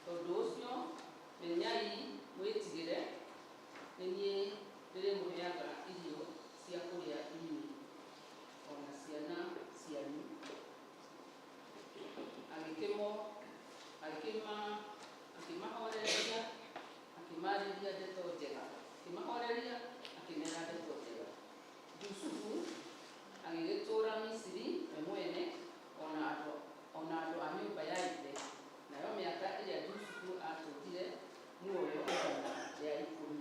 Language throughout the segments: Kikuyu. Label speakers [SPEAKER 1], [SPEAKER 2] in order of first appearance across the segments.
[SPEAKER 1] Tondũ ũcio menyai mwĩtigĩre, nĩ niĩ ndĩrĩmũheaga irio cia kũrĩa inyuĩ o na ciana cianyu. Agĩkĩmahoreria, akĩmaarĩria ndeto njega, akĩmahoreria, akĩmera ndeto njega. Jusufu agĩgĩtũũra Misiri we mwene o na andũ a nyũmba ya ithe. Nayo mĩaka ĩrĩa Jusufu aatũũrire muoyo 110.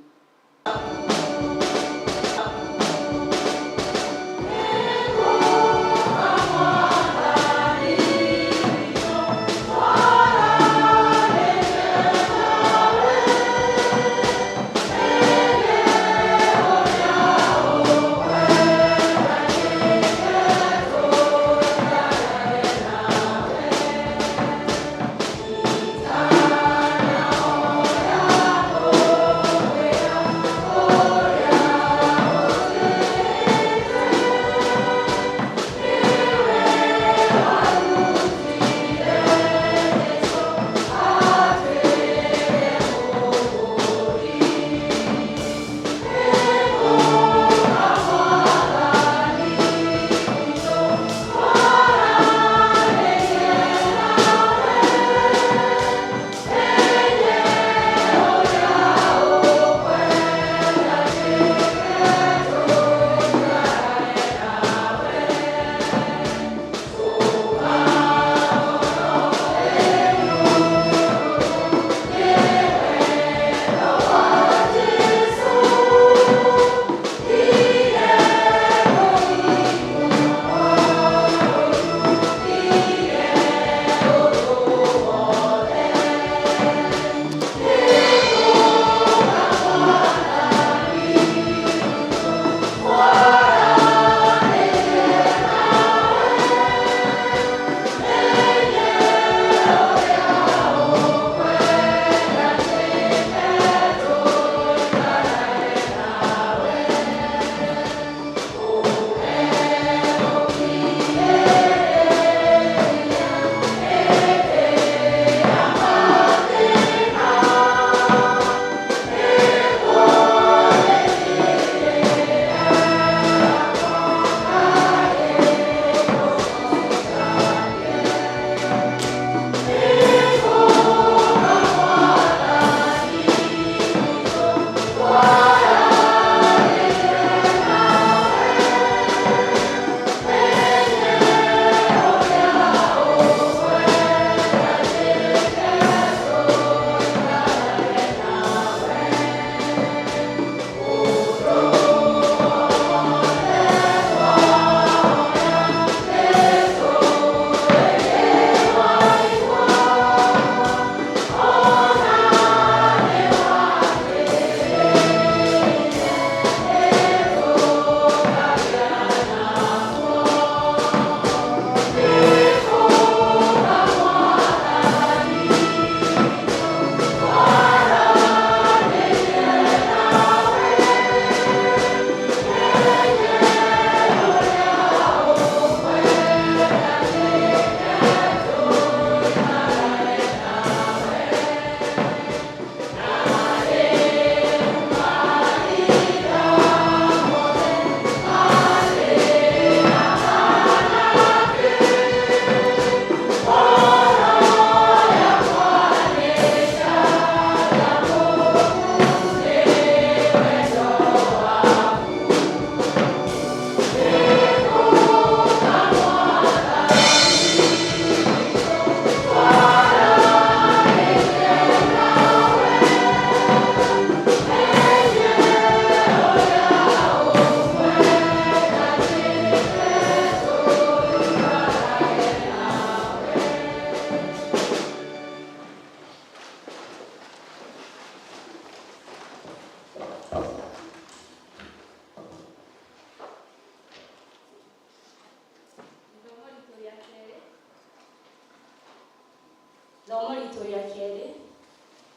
[SPEAKER 2] Ithomo ritũ rĩa kerĩ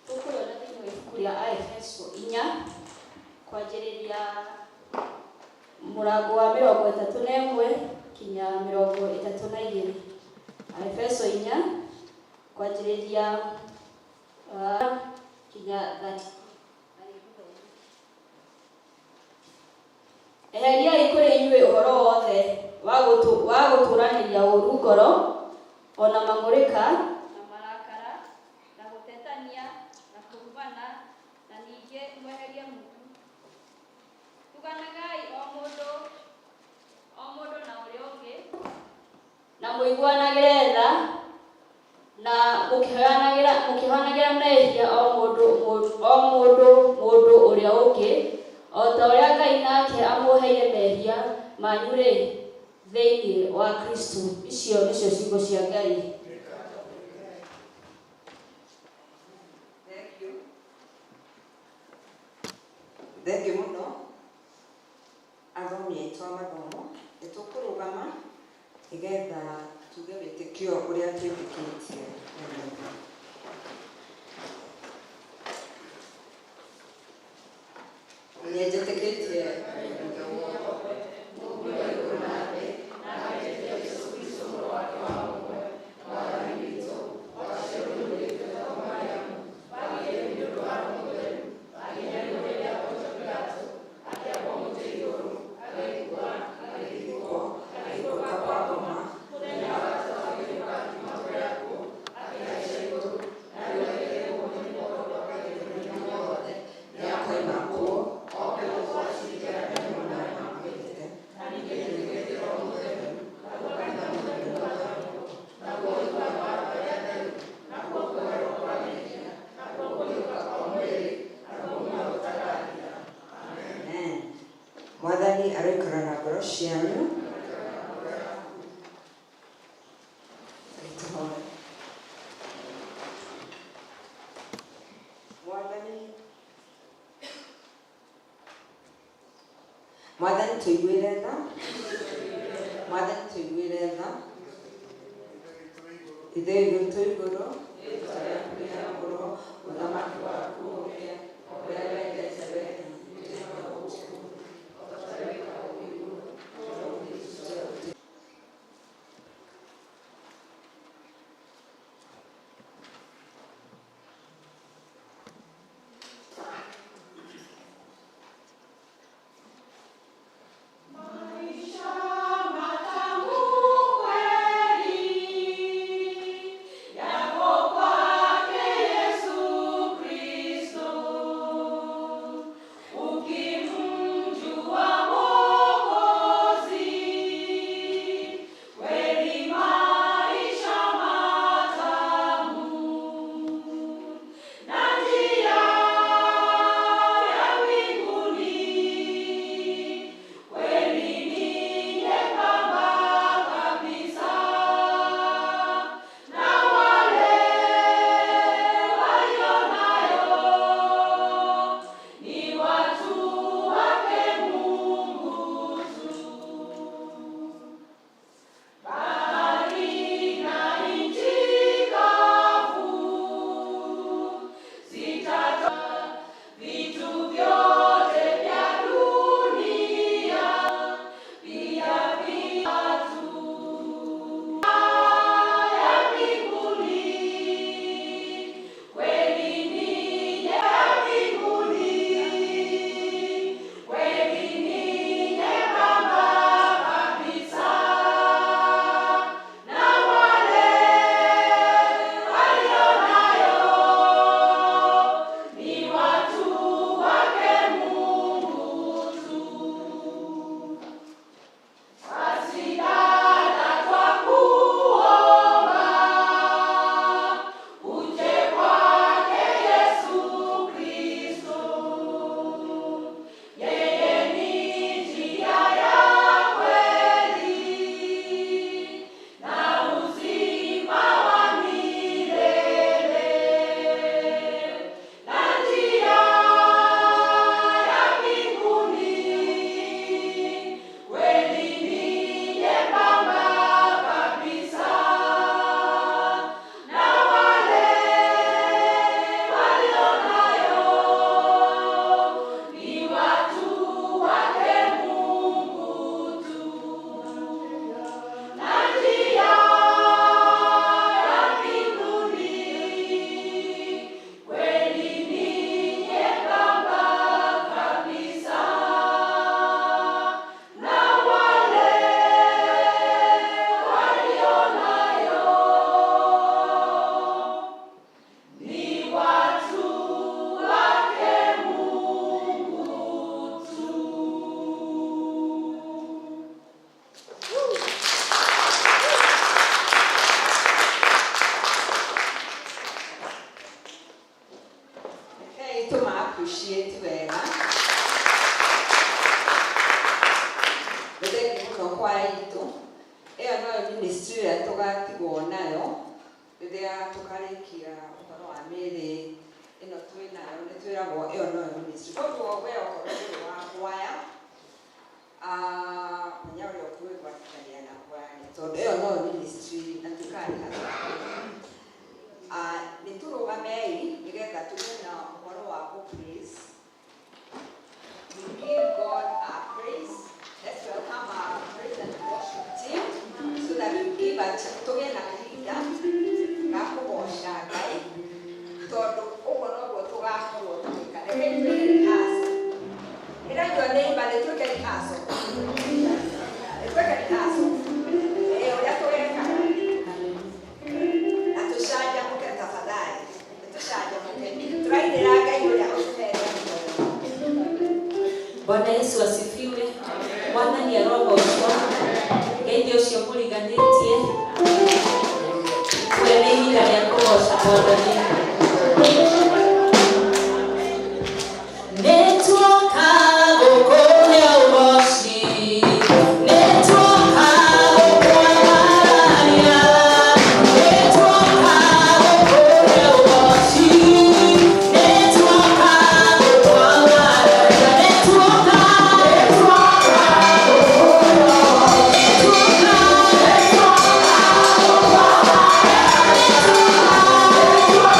[SPEAKER 2] tũkũrĩona thĩinĩ wa ibuku rĩa Aefeso 4, kwanjĩrĩria mũrango wa 31 kinya 32. Aefeso 4 kwanjĩrĩria kinya 30. Eheriai kũrĩ inyuĩ ũhoro wothe wa gũtũũranĩria ũũru ngoro, o na mang'ũrĩka, na marakara, na gũtetania, na kũrumana, na ningĩ mweherie muku. Tuganagai o mũndũ na ũrĩa ũngĩ, na mũiguanagĩre tha, na mũkĩohanagĩra mehia o mũndũ mũndũ ũrĩa ũngĩ, o ta ũrĩa Ngai nake amuoheire mehia manyu-rĩ, thĩinĩ wa Kristo. Icio nĩcio ciugo cia Ngai.
[SPEAKER 3] Thank you mũno athomi aitũ a mathomo. Nĩ tũkũrũgama nĩgetha tuge wĩtĩkio ũrĩa twĩtĩkĩtie. Nĩ njĩtĩkĩtie agĩikũrũka kwa ngoma. Nĩakoima kuo Amen. Mwathani aroikara na ngoro cianyu. Tũhoe. Mwathani tũiguĩre tha. Mwathani tũiguĩre tha. Ithe witũ igũrũ, rĩĩtwa rĩaku rĩamũrwo, ũthamaki waku ũũke, ũrĩa wendete wee.
[SPEAKER 4] Maisha matamu kweli yako kwake Yesu Kristo.
[SPEAKER 3] Tũgatigwo nayo rĩrĩa tũkarĩkia ũhoro wa mĩĩrĩ ĩno twĩ nayo, nĩ twĩragwo ĩyo noyo ministry. Koguo we okorwo ndũrĩ wa kwaya, menya ũrĩa ũkwĩgwatithania na kwaya, nĩ tondũ ĩyo noyo ministry na tuĩkaga nĩ hathara. Nĩ tũrũgamei nĩgetha tũgĩe na ũhoro wa kũ praise. We give God our praise. Let's welcome our praise and worship team so that we give a tũgĩe na kahinda ga kũgoca Ngai, tondũ ũguo noguo tũgakorwo tũgĩka. Rekei twĩke rehearsal. Nĩraigua neighbor, nĩ twĩke rehearsal. Nĩ twĩke rehearsal. Ĩĩ, ũrĩa tũgekaga. Na tũcanjamũke tafadhali. Nĩ tũcanjamũke. Tũrainĩra Ngai ũrĩa ũtũhete muoyo.
[SPEAKER 5] Bwana Yesu asifiwe. Mwathani arogocwo. Ngeithio ũcio mũriganĩtie. We nĩ ihinda rĩa kũgoca Mwathani. Nĩ tuoka gũkũhe ũgoci, nĩ tuoka gũkwambararia, nĩ tuoka gũkũhe ũgoci, nĩ tuoka gũkwambararia, nĩ tuoka, nĩ tuoka gũkũhe ũgoci, nĩ tuoka, nĩ tuoka gũkwambararia, nĩ tuoka.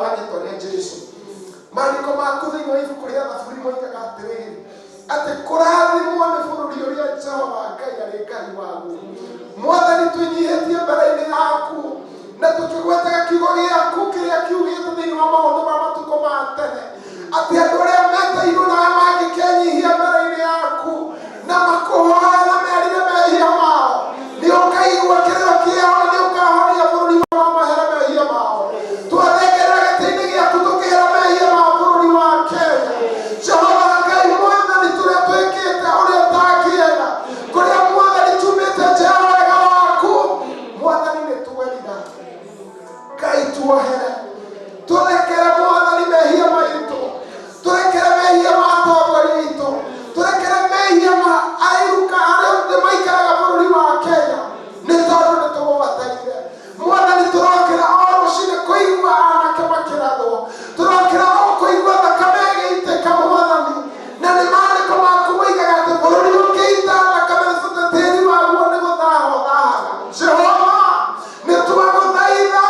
[SPEAKER 6] wa rĩtwa rĩa Jesu. Maandĩko maku thĩinĩ wa ibuku rĩa Thaburi moigaga atĩrĩrĩ, atĩ kũrathimwo nĩ bũrũri ũrĩa Jehova Ngai arĩ Ngai waguo. Mwathani, twĩnyihĩtie mbere-inĩ yaku na tũkĩgwetaga kiugo gĩaku kĩrĩa kiugĩte thĩinĩ wa maũndũ ma matukũ ma tene, atĩ andũ arĩa metairwo na arĩa mangĩkenyihia mbere-inĩ yaku na makũhoe na merire mehia mao, nĩ ũkaigua kĩrĩro kĩao na nĩ ũkahonia bũrũri wao mahere mehia mao. Twathengerera gĩtĩ-inĩ gĩaku tũkĩhera mehia ma bũrũri wa Kenya. Jehova Ngai Mwathani, tũrĩa twĩkĩte ũrĩa ũtangĩenda, kũrĩa Mwathani tumĩte nja ya wega waku, Mwathani nĩ twerira. Ngai tuohere, tũrekere Mwathani mehia maitũ, tũrekere mehia ma atongoria aitũ, tũrekere mehia ma airuka arĩa othe maikaraga bũrũri wa Kenya, nĩ tondũ nĩ tũgũbataire. Mwathani, tũrokĩra o rũcinĩ kũigua anake makĩrathwo, tũrokĩra o kũigua thakame ĩgĩitĩka Mwathani, na nĩ maandĩko maku moigaga atĩ bũrũri ũngĩita thakame tĩri waguo nĩ gũthahwo thahaga. Jehova, nĩ twagũthaitha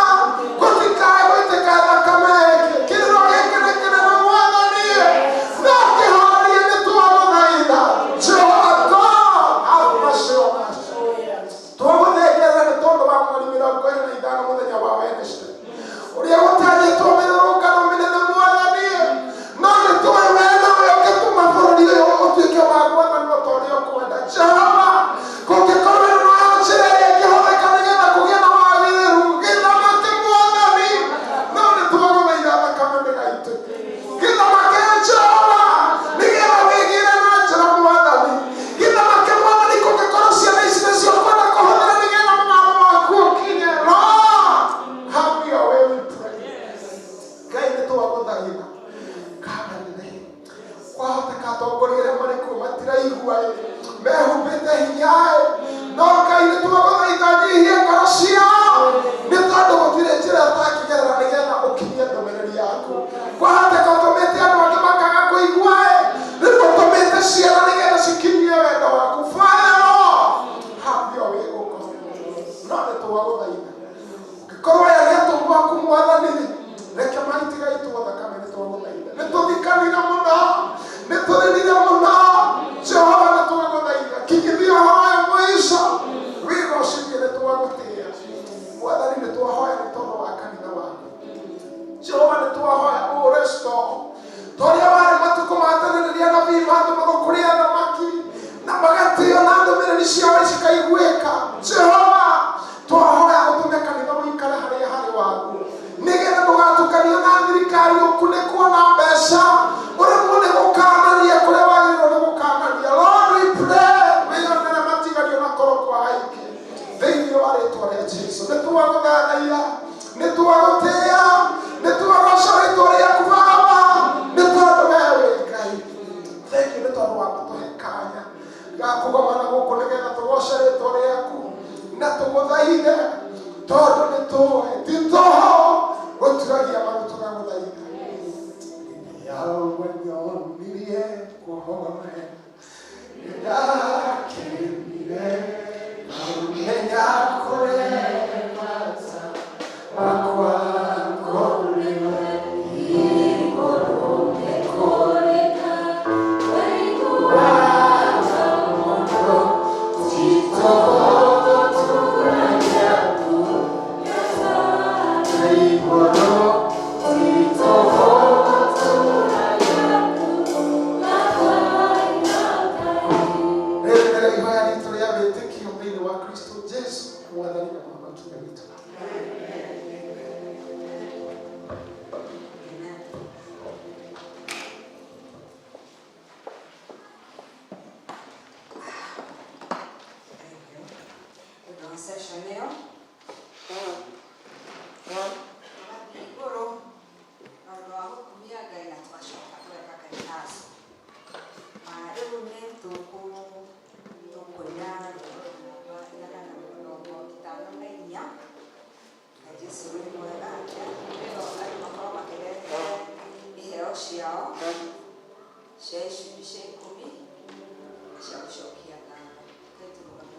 [SPEAKER 6] gũtikae gũitĩka thakame ĩngĩ. Kĩrĩro gĩkĩ nĩ kĩnene Mwathani, no kĩhorie, nĩ twagũthaitha. Jehova God, have mercy on us. Twagũthengerera nĩ tondũ wa mweri 25 mũthenya wa Wednesday ũrĩa gũtanyĩtwo mĩrũrũngano mĩnene Mwathani, no nĩ tũĩ we nowe ũngĩtũma bũrũri ũyũ ũtuĩke wa gwathanwo ta ũrĩa ũkwenda. Jehova, kũngĩkorwo ĩno noyo njĩra ĩrĩa ĩngĩhũthĩka nĩgetha kũgĩe na wagĩrĩru, gĩthamake Mwathani, no nĩ twagũthaitha thakame ndĩgaitĩke. Gĩthamake Jehova, nĩgetha wĩgĩre na njĩra Mwathani. Gĩthamake Mwathani, kũngĩkorwo ciana ici nĩcio ũkwenda kũhũthĩra nĩgetha mũgambo waku ũkinye, Lord, have your way, we pray. Ngai, nĩ twagũthaitha kaananĩre kwahoteka atongoria arĩa marĩ kuo matiraigua ĩ, mehumbĩte hinya ĩ, no Ngai nĩ twagũthaitha nyihie ngoro ciao, nĩ tondũ gũtirĩ njĩra ũtangĩgerera nĩgetha ũkinyie ndũmĩrĩri yaku. Kwahoteka ũtũmĩte andũ angĩ makaga kũigua ĩ, rĩu ũtũmĩte ciana nĩgetha cikinyie wendo waku. Father Lord, have your way, O God. No nĩ twagũthaitha ũngĩkorwo aya nĩ atũmwo aku Mwathani, reke maitigaitwo thakame. Nĩ twagũthaitha, nĩ tũthikanire mũno, nĩ tũrĩrire mũno. Jehova, nĩ twagũthaitha kinyithia ũhoro ũyũ mũico, wĩgocithie. Nĩ twagũtĩĩa Mwathani. Nĩ twahoya nĩ tondũ wa kanitha waku. Jehova, nĩ twahoya ũrestore torĩa warĩ matukũ ma tene rĩrĩa anabii matũmagwo kũrĩ athamaki na magatĩo na ndũmĩrĩri ciao cikaiguĩka. Jehova, twahoya ũtũme kanitha ũikare harĩa harĩ waguo, nĩgetha ndũgatukanio na thirikari, ũkunĩkwo na mbeca, ũremwo nĩ gũkanania kũrĩa wagĩrĩirwo nĩ gũkanania. Lord, we pray, wĩyonere matigario na korwo kwa aingĩ thĩinĩ wa rĩtwa rĩa Jesu. Nĩ twagũthathaiya, nĩ twagũtĩĩa, nĩ twagoca rĩtwa rĩaku Baba, nĩ tondũ we wĩ Ngai. Thank you nĩ tondũ wa gũtũhe kanya ga kũgomana gũkũ nĩgetha tũgoce rĩtwa rĩaku na tũgũthaithe, tondũ nĩ tũĩ ti tũhũ gũturagia maru tũgagũthaitha. Rĩrĩa wanyonirie kũhoera, nĩndakenire ngamenya kũrĩa bata wakwa kũrĩ we. Rĩrĩ nĩrĩo ihoya ritũ rĩa wĩtĩkio thĩinĩ wa Kristo Jesu Mwathani na Mũhonokia witũ.
[SPEAKER 3] Amen. Thank you. Ũndũ wa session ĩyo tũgathiĩ igũrũ na ũndũ wa gũkumia Ngai na tũgacoka tũgeka kainaco. Rĩu nĩ tũkũina rwĩmbo rwa 154 na Jesu nĩ mwega. Rĩo andũ makorwo makĩrehe iheo ciao cia icunjĩ cia ikũmi na cia gũcokia ngatho. Reke tũrũgame.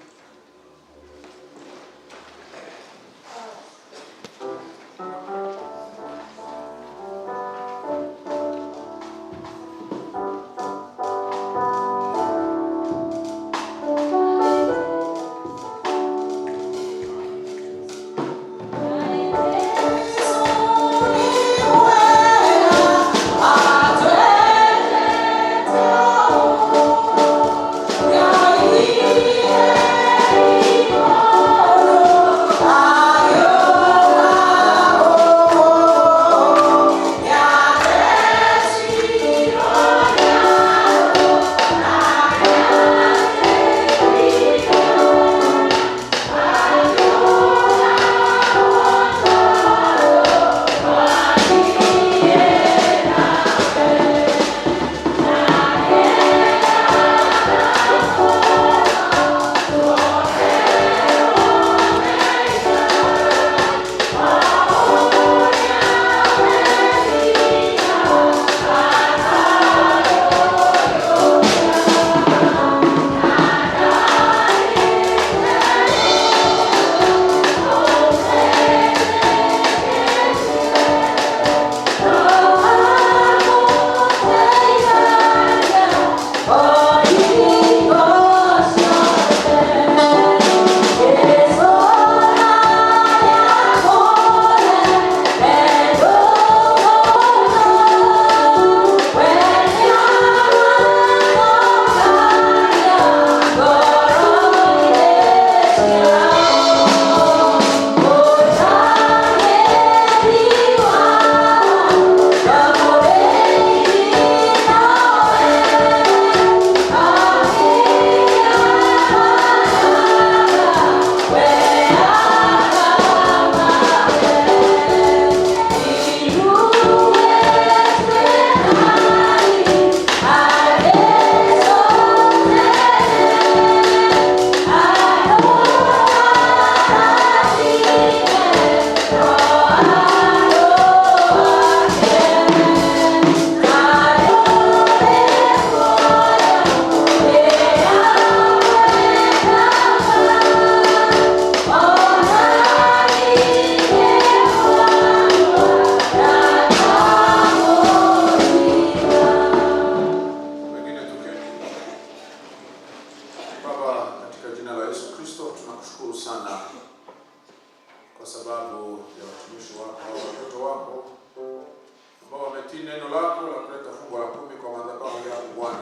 [SPEAKER 7] Tumetii neno lako la kuleta fungu la 10 kwa madhabahu yako Bwana,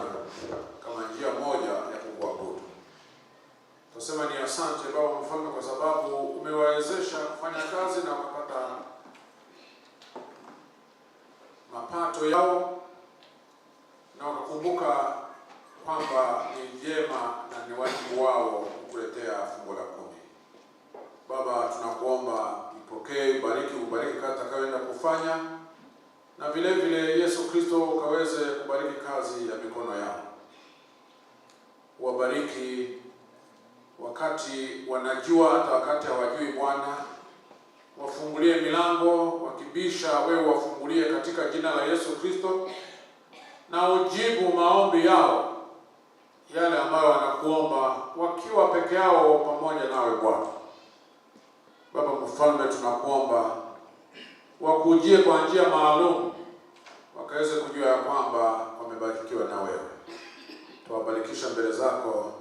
[SPEAKER 7] kama njia moja ya kukuabudu. Tunasema ni asante Baba Mfalme, kwa sababu umewawezesha kufanya kazi na wakapata mapato yao na wakakumbuka kwamba ni vyema na ni wajibu wao kukuletea fungu la 10. Baba, tunakuomba ipokee, ubariki, ubariki kazi atakayoenda kufanya, na vile vile Yesu Kristo ukaweze kubariki kazi ya mikono yao. Wabariki wakati wanajua, hata wakati hawajui Bwana. Wafungulie milango, wakibisha wewe wafungulie katika jina la Yesu Kristo, na ujibu maombi yao yale ambayo wanakuomba wakiwa peke yao pamoja nawe Bwana. Baba Mfalme, tunakuomba wakujie kwa njia maalum, wakaweze kujua ya kwamba wamebarikiwa na wewe. Tuwabarikisha mbele zako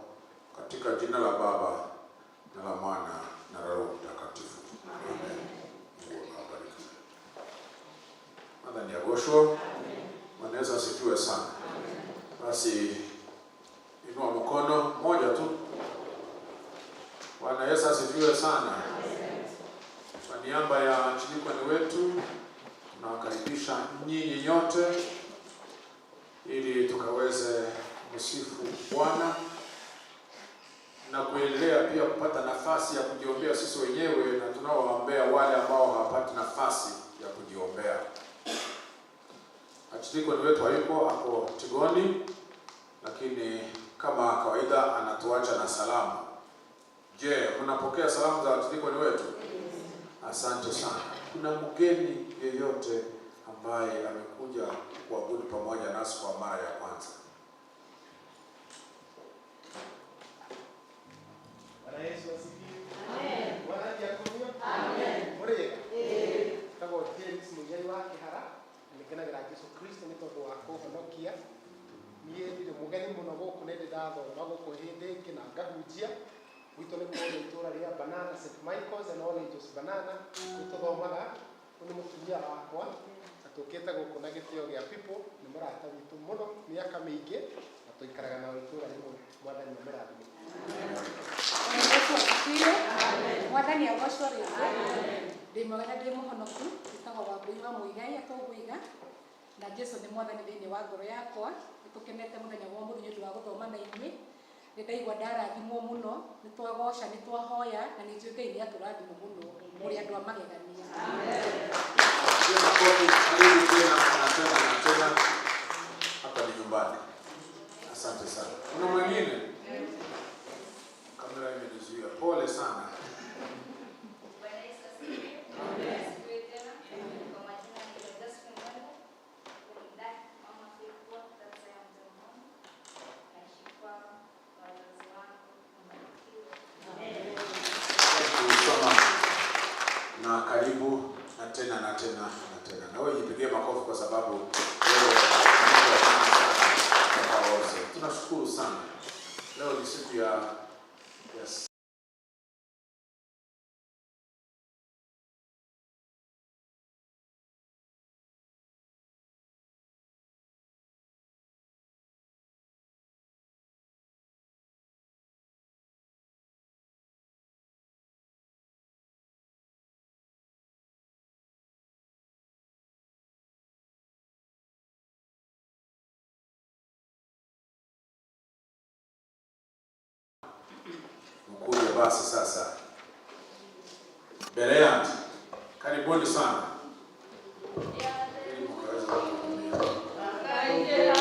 [SPEAKER 7] katika jina la Baba na la Mwana na la Roho Mtakatifu. Amen. Mungu awabariki. Mwathani agocwo. Bwana Yesu asifiwe sana. Basi inua mkono mmoja tu. Bwana Yesu asifiwe sana. Kwa niaba ya archdeacon wetu tunawakaribisha nyinyi nyote ili tukaweze kumsifu Bwana na kuendelea pia kupata nafasi ya kujiombea sisi wenyewe na tunaowaombea wale ambao hawapati nafasi ya kujiombea. Archdeacon wetu hayuko, ako Tigoni, lakini kama kawaida anatuacha na salamu. Je, mnapokea salamu za archdeacon wetu? Asante sana. Kuna mgeni yeyote ambaye amekuja kuabudu pamoja nasi kwa mara ya kwanza?
[SPEAKER 8] Bwana Yesu asifiwe. Amen. Bwana akunio. Amen. Muriega. Tagwo James Muigai wa Kihara na nĩngenagĩra Jesu Kristo nĩ tondũ wa kũhonokia. Niĩ ndirĩ mũgeni mũno gũkũ, nĩ ndĩ ndathoma gũkũ hĩndĩ ĩngĩ na ngahunjia. Gwitũ nĩ kũrĩa itũũra rĩa Banana, St. Michael's and All Angels Banana, nĩ tũthomaga. Ũyũ nĩ mũtumia wakwa na tũkĩte gũkũ na gĩtĩo gĩa people, nĩ mũrata witũ mũno mĩaka mĩingĩ na tũikaraga nao itũũra rĩmwe. Mwathani amũrathime.
[SPEAKER 9] Yesu asifiwe. Mwathani agocwo rĩngĩ. Ndĩ mwega na ndĩ mũhonoku, njĩtagwo Wambui wa Mũigai Atũngũiga, na Jesu nĩ mwathani thĩinĩ wa ngoro yakwa. Nĩ tũkenete mũthenya wa ũmũthĩ nĩ ũndũ wa gũthoma na inyuĩ. Nĩ ndaigua ndarathimwo mũno, nĩ twagoca, nĩ twahoya, na nĩ njũĩ Ngai nĩ atũrathima mũno. Mũrĩ andũ a magegania.
[SPEAKER 7] Piga makofi, karibu tena na tena na tena. Hapa ni nyumbani. Asante sana. Kuna mwingine? Kamera imenizuia. Pole sana.
[SPEAKER 10] Bwana Yesu asifiwe. Asifiwe tena. Kwa majina ni Josephine Mwenda. Ni dada mama Faithful, dada ya Mzee. Naishi kwa wazazi wangu. Mbarikiwe.
[SPEAKER 7] Thank you so much. Na karibu na tena na tena na tena. Na wewe jipigie makofi kwa sababu wewe ni mtu wa maana sana kwa wote. Tunashukuru sana. Leo ni siku ya mkuje basi sasa. Bereant, karibuni sana ili mkaweze kuhudumia.
[SPEAKER 2] Amen.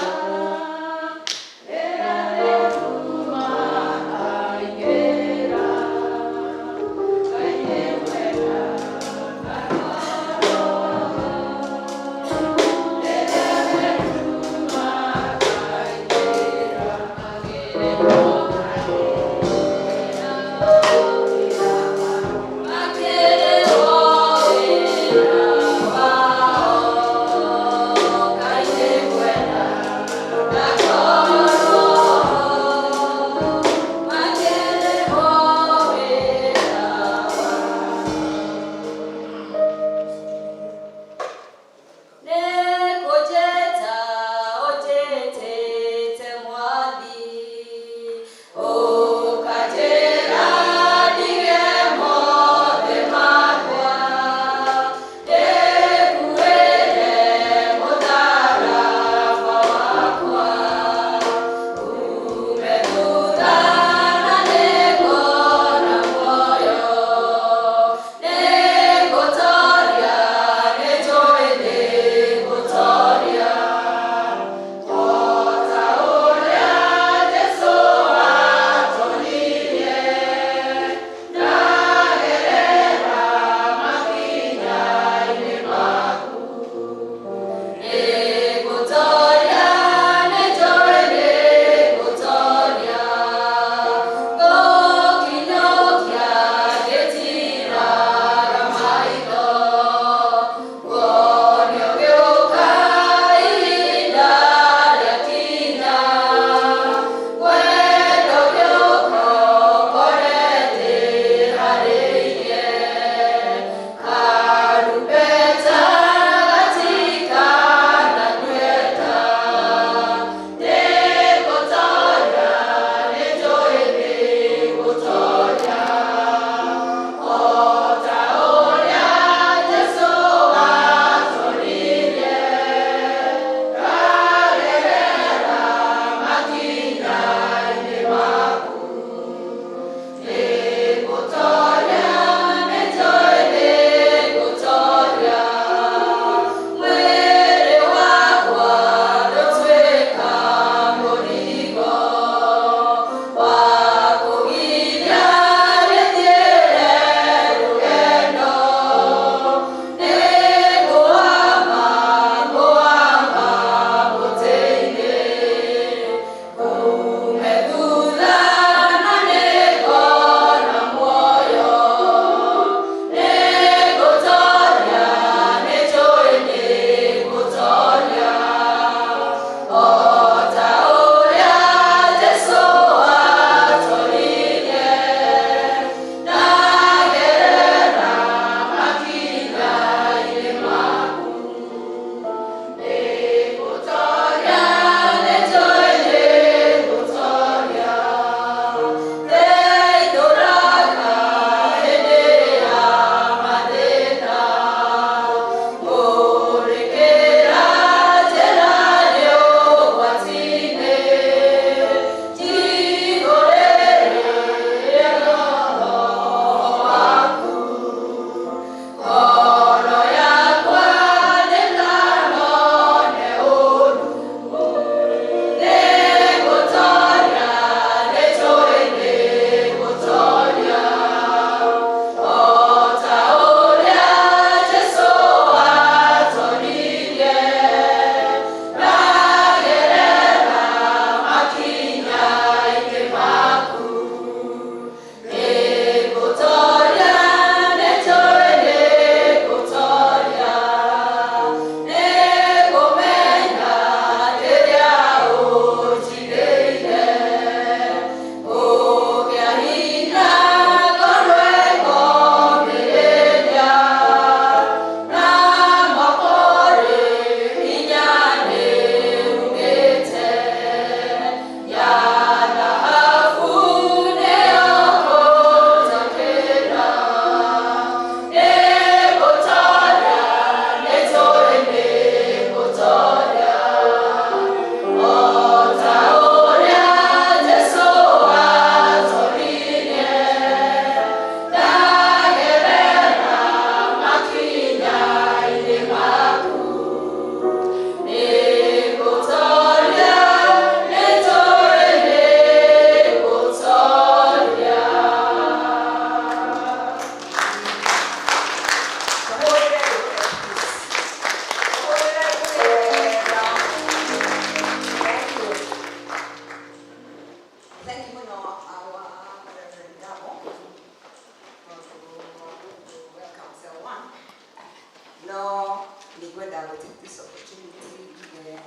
[SPEAKER 3] Nĩngwenda gũ take this opportunity njuge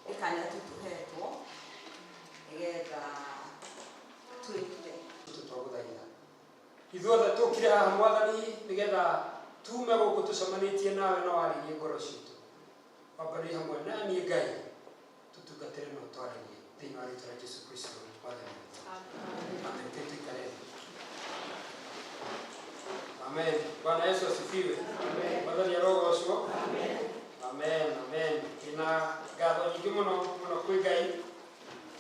[SPEAKER 3] nĩ kanya tu tũhetwo nĩgetha twĩrute.
[SPEAKER 11] Twagũthaitha ithuothe tũkire haha, Mwathani, nĩgetha tume gũkũ tũcemanĩtie nawe na warĩrie ngoro citũ. Wambarĩrie hamwe na niĩ, Ngai, tũtungatĩre na ũtwarĩrie thĩinĩ wa rĩtwa rĩa Jesu Kristo Mwathani witũ. Amen. Tũikare thĩ. Amen. Bwana Yesu asifiwe. Mwathani arogocwo. Amen, amen. Ndĩna ngatho nyingĩ mũno mũno kwĩ Ngai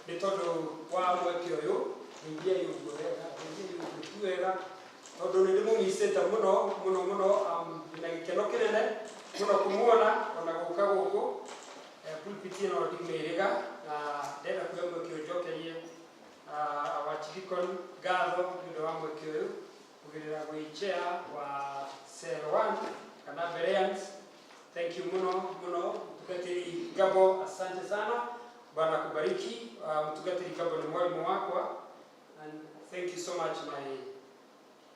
[SPEAKER 11] nĩ tondũ wa mweke ũyũ. Ngeithiai ũguo wega, ngeithiai ũguo tu wega, tondũ nĩ ndĩmũmicĩte mũno mũno mũno. Ndĩna gĩkeno kĩnene mũno kũmuona ona gũka gũkũ. Pulpit ĩno ndimĩrĩga na ndenda kuoya mweke ũyũ njokerie our archdeacon ngatho nĩ ũndũ wa mweke ũyũ kũgerera gwĩ chair wa Cell 1 kana Bereans. Thank you muno muno, Mtungatiri Gabo, asante sana. Bwana kubariki. Mtungatiri Gabo ni mwalimu wakwa and thank you so much, my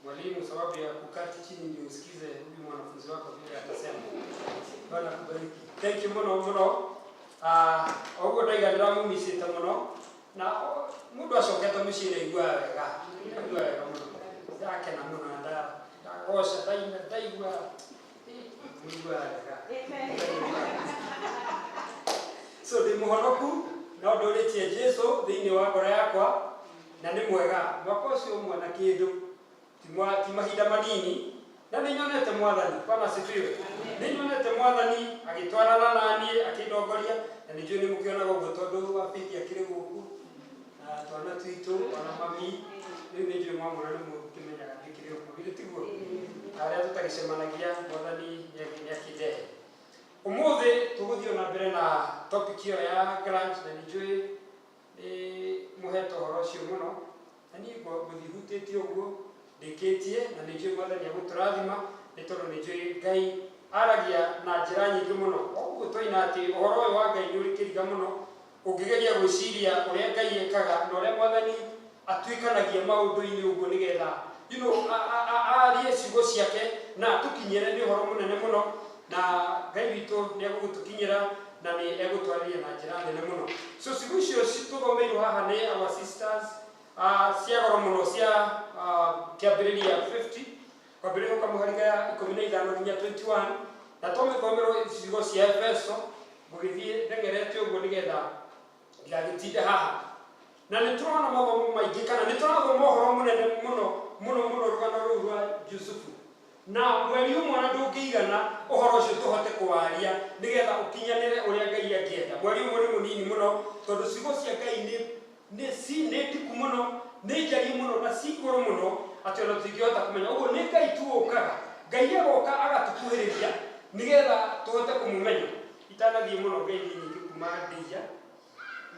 [SPEAKER 11] mwalimu, sababu ya kukati chini ndio usikize huyu mwanafunzi wako vile atasema. Bwana kubariki. Thank you muno muno. Oguo ndaiga ndĩramũmicĩte mũno na mũndũ acokete mũciĩ ndaiguaga wega, ndaiguaga wega mũno, ndakena mũno na ndagoca, ndaina, ndaigua mũiguaga wega. So ndĩ mũhonoku no ndũrĩtie Jesu thĩinĩ wa ngoro yakwa na nĩ mwega. Mwaka ũcio ũmwe na kĩndũ ti mahinda manini na nĩ nyonete Mwathani. Bwana asifiwe. Nĩ nyonete Mwathani agĩtwarana na niĩ, akĩndongoria, na nĩ njũĩ nĩ mũkĩonaga ũguo tondũ wa Faith akĩrĩ gũkũ na twana twitũ ona mami rĩu nĩ njũĩ mwamwona nĩ mũkĩmenyaga ndĩkĩrĩ ũguo, githĩ tiguo? Arĩa tũtagĩcemanagia, Mwathani nĩ akĩndehe. Ũmũthĩ tũgũthiĩ na mbere na topic ĩyo ya grudge, na nĩ njũĩ nĩ mũhete ũhoro ũcio mũno na niĩ ngũthiĩ hutĩtie ũguo ndĩkĩtie, na nĩ njũĩ Mwathani egũtũrathima nĩ tondũ nĩ njũĩ Ngai aragia na njĩra nyingĩ mũno. Ũguo twaina atĩ ũhoro ũyũ wa Ngai nĩ ũrĩ kĩriga mũno ũngĩgeria gwĩciria ũrĩa Ngai ekaga na ũrĩa Mwathani atuĩkanagia maũndũ-inĩ ũguo nĩgetha arie ciugo ciake na tũkinyĩre. Nĩ ũhoro mũnene mũno na Ngai witũ nĩ egũgũtũkinyĩra na nĩ egũtwarĩria na njĩra nene mũno. So ciugo icio tũthomeirwo haha nĩ our sisters cia goro mũno cia kĩambĩrĩria 50 kwambĩrĩria ũkamũhariga ya 15 nginya 21, na twamĩthomerwo ciugo cia Efeso. Ngũgĩthiĩ ndengerete ũguo nĩgetha ndigagĩtinde haha, na nĩ tũrona mathomo maingĩ kana nĩ tũrathoma ũhoro mũnene mũno mũno mũno, rũgano rũu rwa Jusufu, na mweri ũmwe na ndũngĩigana ũhoro ũcio tũhote kũwaria nĩgetha ũkinyanĩre ũrĩa Ngai angĩenda. Mweri ũmwe nĩ mũnini mũno tondũ ciugo cia Ngai nĩ nĩ ndiku mũno, nĩ njariĩ mũno na ci igũrũ mũno atĩ ona tũtingĩhota kũmenya. Ũguo nĩ Ngai tu ũkaga, Ngai agoka agatũkuhĩrĩria nĩgetha tũhote kũmũmenya. Itanathiĩ mũno, ngeithi nyingĩ kuma ndĩia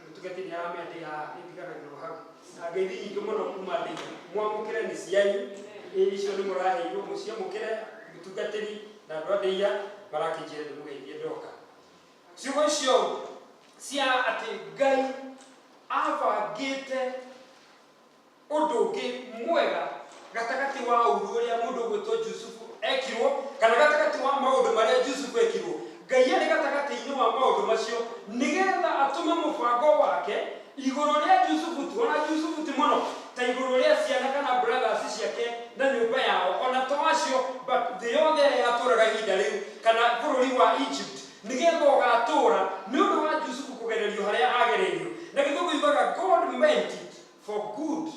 [SPEAKER 11] mũtungatĩri aramenya ndĩ haha, nĩndiganagĩrwo hau, na ngeithi nyingĩ mũno kuma ndĩia. Mwamũkĩre, nĩ cianyu. Ĩ icio nĩ mũraheirwo, mũciamũkĩre. Mũtungatĩri na andũ a ndĩia marakĩnjĩra ndĩmũgeithie ndoka. Ciugo icio cia atĩ Ngai abangĩte ũndũ ũngĩ mwega gatagatĩ wa ũru ũrĩa mũndũ ũgwĩtwo Jusufu ekirwo, kana gatagatĩ wa maũndũ marĩa Jusufu ekirwo, Ngai arĩ gatagatĩ-inĩ wa maũndũ macio nĩgetha atũme mũbango wake igũrũ rĩa Jusufu tu, ona Jusufu ti mũno ta igũrũ rĩa ciana kana brothers ciake na nyũmba yao, ona to acio, but thĩ yothe ĩrĩa yatũraga ihinda rĩu kana bũrũri wa Egypt, nĩgetha ũgatũra nĩ ũndũ wa Jusufu kũgererio harĩa agereirio. Na gĩthũngũ yugaga, "God meant it for good."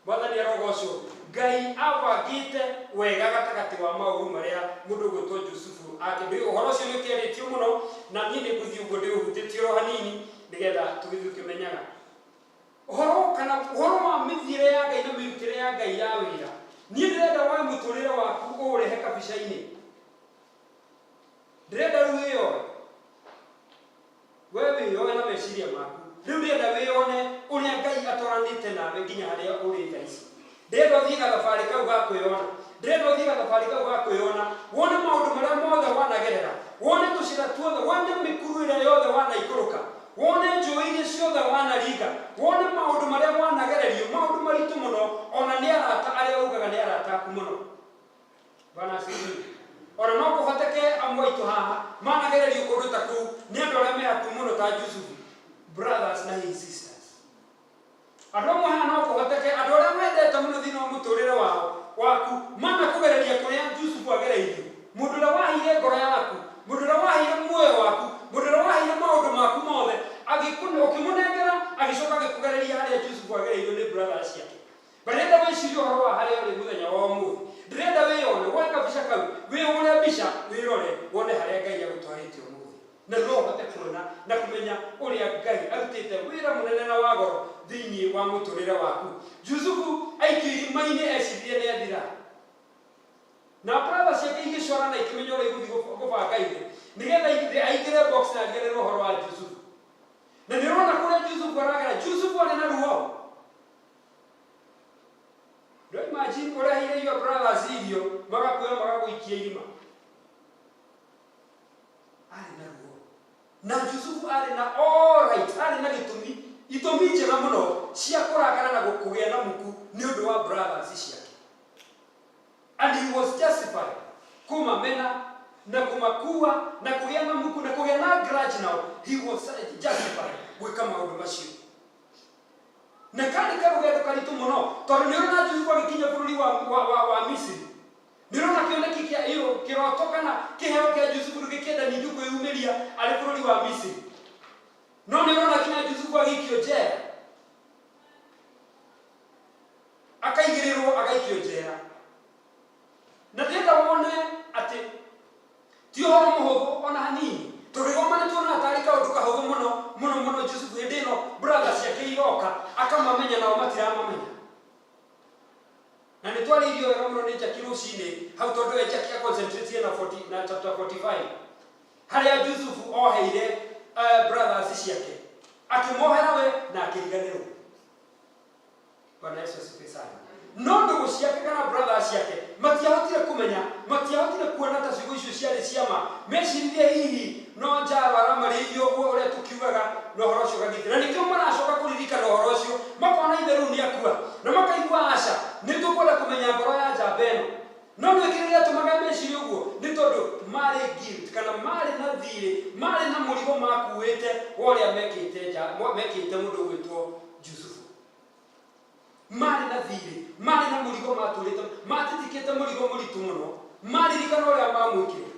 [SPEAKER 11] Mwathani arogocwo. Ngai abangĩte wega gatagatĩ wa maũru marĩa mũndũ ũgwĩtwo Jusufu ake. Ũhoro ũcio nĩ ũkĩarĩtio mũno na niĩ nĩ ngũthiĩ ũguo ndĩũhutĩtie oro hanini nĩgetha tũgĩthiĩ ũkĩmenyaga ũhoro kana ũhoro wa mĩthiĩre ya Ngai na mĩrutĩre ya Ngai ya wĩra. Niĩ ndĩrenda woe mũtũrĩre waku ũũrehe kabica-inĩ. Ndĩrenda rĩu wĩyoe, we wĩyoe na meciria maku. Rĩu ndĩrenda wĩyone ũrĩa Ngai atwaranĩte nawe nginya harĩa ũrĩ thaa ici. Ndĩrenda ũthiĩ gathabarĩ kau ga kwĩyona, ndĩrenda ũthiĩ gathabarĩ kau ga kwĩyona, wone maũndũ marĩa mothe wanagerera, wone tũcĩra tuothe, wone mĩkuru ĩrĩa yothe wanaikũrũka, wone njũĩ iria ciothe wanaringa, wone maũndũ marĩa wanagererio, maũndũ maritũ mũno, ona nĩ arata arĩa ugaga nĩ arata aku mũno. Bwana asifiwe. Ona no kũhoteke amwe aitũ haha Managererio kũndũ ta kũu nĩ andũ arĩa me hakuhĩ mũno ta Jusufu, brothers na his sisters. Andũ amwe haha no kũhoteke andũ arĩa wendete mũno thĩinĩ wa mũtũrĩre wao waku manakũgereria kũrĩa Jusufu agereirio. Mũndũ ũrĩa waheire ngoro yaku, mũndũ ũrĩa waheire muoyo waku, mũndũ ũrĩa waheire maũndũ maku mothe, ũkĩmũnengera, agĩcoka agĩkũgereria harĩa Jusufu agereirio nĩ brothers ciake. Ndĩrenda wĩcirie ũhoro wa harĩa ũrĩ mũthenya wa ũmũthĩ. Ndĩrenda wĩyone, woe kabica kau, wĩhũre mbica, wĩrore, wone harĩa Ngai agũtwarĩte ũmũthĩ. Na no ũhote kuona na kũmenya ũrĩa Ngai arutĩte wĩra mũnene na wa goro thĩinĩ wa mũtũrĩre waku. Jusufu aikio irima-inĩ eciririe nĩ athira. Na brother ciake igĩcora na ikĩmenya ũrĩa igũthiĩ gũbanga ithe nĩgetha ithe aingĩre box na ariganĩrwo ũhoro wa Jusufu. Na nĩ ũrona kũrĩa Jusufu aragera, Jusufu arĩ na ruo. Don't imagine ũreheire your brothers irio magakuoya magagũikia irima. Arĩ na ruo. Na Jusufu arĩ na all right, arĩ na gĩtũmi, itũmi njega mũno cia kũrakara na kũgĩa na muku nĩ ũndũ wa brothers ciake. And he was justified kũmamena na kũmakua na kũgĩa na muku na kũgĩa na grudge nao. He was justified gwĩka maũndũ macio. Na karĩ karũgendo karitũ mũno tondũ nĩ ũrona Jusufu agĩkinya bũrũri wa Misiri. Nĩ ũrona kĩoneki kĩa ĩyo kĩroto kana kĩheo kĩa Jusufu gĩkĩenda ningĩ kwĩyumĩria arĩ bũrũri wa Misiri. No nĩ ũrona nginya Jusufu agĩikio njera, akaigĩrĩrwo agaikio njera. Na ndĩrenda wone atĩ ti ũhoro mũhũthũ ona hanini, tondũ igoma nĩ tuonaga tarĩ kaũndũ kahũthũ mũno mũno mũno. Jusufu hĩndĩ ĩno brother ciake iroka akamamenya, nao matiramamenya. Na nĩ twarĩirio wega mũno nĩ Jackie rũcinĩ hau, tondũ we Jackie aconcentrate na 40 na chapter 45 harĩa Jusufu oheire brothers ciake, akĩmohera we na akĩriganĩrwo. Bwana Yesu asifiwe sana. No ndũgũ ciake kana brothers ciake matiahotire kũmenya, matiahotire kuona ta ciugo icio ciarĩ ciama. Meciririe hihi no njaro aramarĩirie ũguo ũrĩa tũkiugaga, na ũhoro ũcio ũgagĩthira. Na nĩkĩo maracoka kũririkana ũhoro ũcio, makona ithe rĩu nĩ akua, na makaigua aca, nĩ tũkwenda kũmenya ngoro ya njamba ĩno. No nĩ kĩrĩa gĩatũmaga mecirie ũguo nĩ tondũ marĩ guilt kana marĩ na thirĩ, marĩ na mũrigo makuĩte wa ũrĩa mekĩte mekĩte mũndũ ũgwĩtwo Jusufu. Marĩ na thirĩ, marĩ na mũrigo matũrĩte, matitikĩte mũrigo mũritũ mũno. Maririkana ũrĩa mamwĩkire,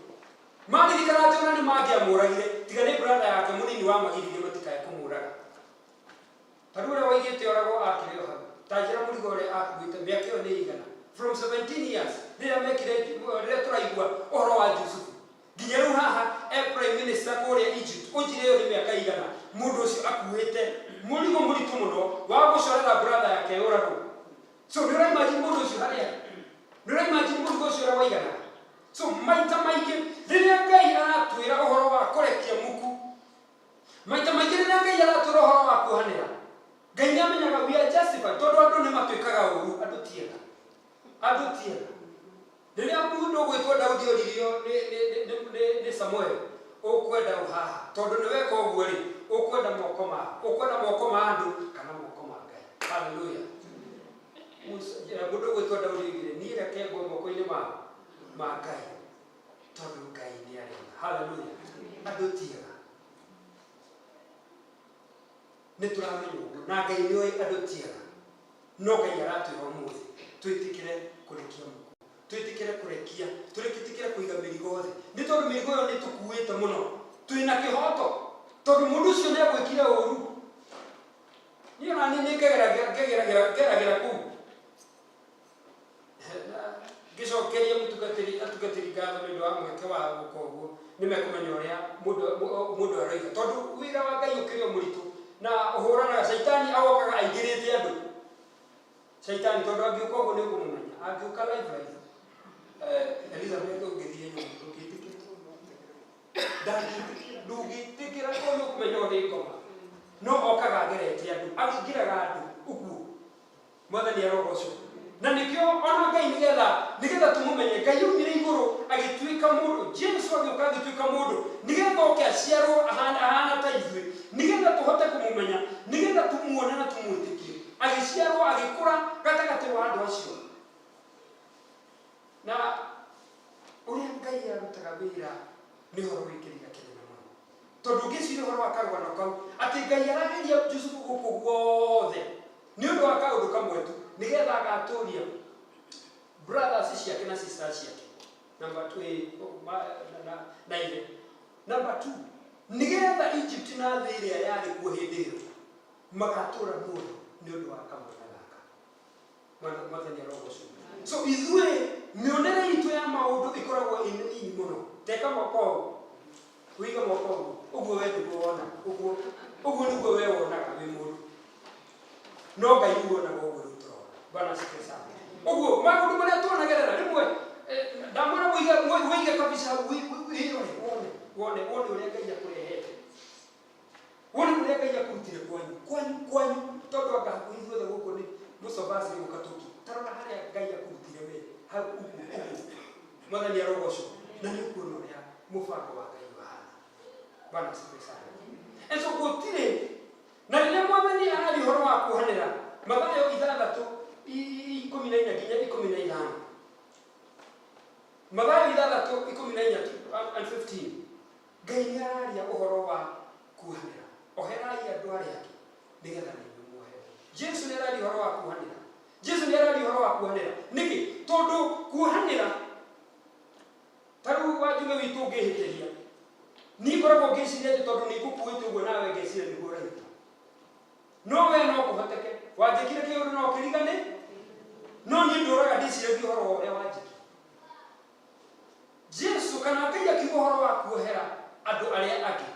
[SPEAKER 11] maririkana atĩ ona nĩ mangĩamũragire tiga nĩ brother yake mũnini wamagiririe matikae kũmũraga. Ta rĩu ũrĩa waigĩte oragwo akĩrĩ o hau. Ta njĩra mũrigo ũrĩa akuĩte mĩaka ĩyo nĩ igana, from 17 years rĩrĩa mekire, rĩrĩa tũraigua ũhoro wa Jusufu nginya rĩu haha e prime minister kũrĩa Egypt. Ũnjire ĩyo nĩ mĩaka igana mũndũ ũcio akuĩte mũrigo mũritũ mũno wa gũcorera brother yake yũragwo. So nĩ ũraimagine mũndũ ũcio harĩa, nĩ ũraimagine mũrigo ũcio ũrĩa waigana. So maita maingĩ rĩrĩa Ngai aratwĩra ũhoro wa kũrekia muku, maita maingĩ rĩrĩa Ngai aratwĩra ũhoro wa kuohanĩra, Ngai nĩ amenyaga we are justified, tondũ andũ nĩ matwĩkaga ũru. Andũ tiega, andũ tiega. Rĩrĩa mũndũ ũgwĩtwo Daudi oririo nĩ Samuel, ũkwenda ũ haha, tondũ nĩ weka ũguo rĩ, ũkwenda moko ma ũkwenda moko ma andũ kana moko ma Ngai? Haleluya. Mũndũ ũgwĩtwo Daudi oigire, niĩ reke ngwe moko-inĩ ma Ngai, tondũ Ngai nĩ arenda. Haleluya. Andũ tiega, nĩ tũramenya ũguo, na Ngai nĩ oĩ andũ tiega. No Ngai aratwĩra ũmũthĩ twĩtĩkĩre kũrekia muku, twĩtĩkĩre kũrekia, twĩtĩkĩre kũiga mĩrigo thĩ, nĩ tondũ mĩrigo ĩyo nĩ tũkuĩte mũno. Twĩna kĩhoto tondũ mũndũ ũcio nĩ agwĩkire ũru. Niĩ ona niĩ nĩ ngeragĩra kũu. Na ngĩcokeria mũtungatĩri, atungatĩri ngatho nĩ ũndũ wa mweke wa gũka ũguo, nĩ mekũmenya ũrĩa mũndũ aroiga, tondũ wĩra wa Ngai ũkĩrĩ o mũritũ na ũhũranaga. Caitani agokaga aingĩrĩte andũ. Caitani tondũ angĩũka ũguo nĩ ũkũmũmenya, angĩũka live live. Elizabeth, ũngĩthiĩ nyũmba ndũngĩtĩkĩra, ndangĩtĩkĩra, ndũngĩtĩkĩra ko nĩ ũkũmenya ũyũ nĩ ngoma. No okaga agerete andũ, aingĩraga andũ ũguo. Mwathani arogocwo. Na nĩkĩo ona Ngai nĩgetha tũmũmenye, Ngai aumire igũrũ agĩtuĩka mũndũ. Jesu agĩũka agĩtuĩka mũndũ nĩgetha oke aciarwo ahana ta ithuĩ, nĩgetha tũhote kũmũmenya, nĩgetha tũmuone na tũmwĩtĩkie. Agĩciarwo, agĩkũra gatagatĩ wa andũ acio, na ũrĩa Ngai arutaga wĩra. Nĩ ũhoro wĩ kĩriga kĩnene mũno. Tondũ ũngĩciria ũhoro wa karũgano kau, atĩ Ngai arageria Jusufu gũkũ guothe nĩ ũndũ wa kaũndũ kamwe tu, nĩgetha agatũria brothers ciake na sisters ciake. Number two, na ithe. Number two, nĩgetha Egypt na thĩ ĩrĩa yarĩ kuo hĩndĩ ĩyo magatũra muoyo nĩ ũndũ wa kamwana gaka. Mwathani arogocwo. So ithuĩ mĩonere itũ ya maũndũ ĩkoragwo ĩ mĩnini mũno. Teka moko ũũ, wĩige moko ũguo, ũguo we nĩguo wona, ũguo ũguo nĩguo we wonaga wĩ mũndũ. No Ngai rĩu wonaga ũguo rĩu tũrona. Bwana asifiwe sana. Ũguo maũndũ marĩa tuonagerera rĩmwe ndamwĩra wĩige wĩige kabisa hau wĩrore wone wone wone ũrĩa Ngai akũrehete. Wone ũrĩa Ngai akũrutire kwanyu kwanyu kwanyu tondũ anga hakuhĩ ithuothe gũkũ nĩ mũcobasi nĩ gũka tũki. Tarora harĩa Ngai akũrutire we hau ũguo ũguo. Mwathani arogocwo. Na nĩ ũkuona ũrĩa mũbango wa Ngai ũhana. Bwana asifiwe sana. And so gũtirĩ na rĩrĩa Mwathani araria ũhoro wa kuohanĩra Mathayo ithathatũ 14 nginya 15. Mathayo ithathatũ 14 and 15. Ngai nĩ araria ũhoro wa kuohanĩra. Oherai andũ arĩa angĩ nĩgetha na inyuĩ muoherwo. Jesu nĩ araria ũhoro wa kuohanĩra. Jesu nĩ araria ũhoro wa kuohanĩra. Nĩkĩ? Tondũ kuohanĩra ta rĩu wanjuge witũ ũngĩhĩtĩria niĩ ngoragwo ngĩciria atĩ tondũ nĩ ngũkuĩte ũguo nawe ngeciria nĩguo ũraigua. No we no kũhoteke wanjĩkire kĩũndũ no ũkĩrigane, no niĩ ndũraga ndĩciragia ũhoro wa ũrĩa wanjĩkire. Jesu kana Ngai akiuga ũhoro wa kuohera andũ arĩa angĩ,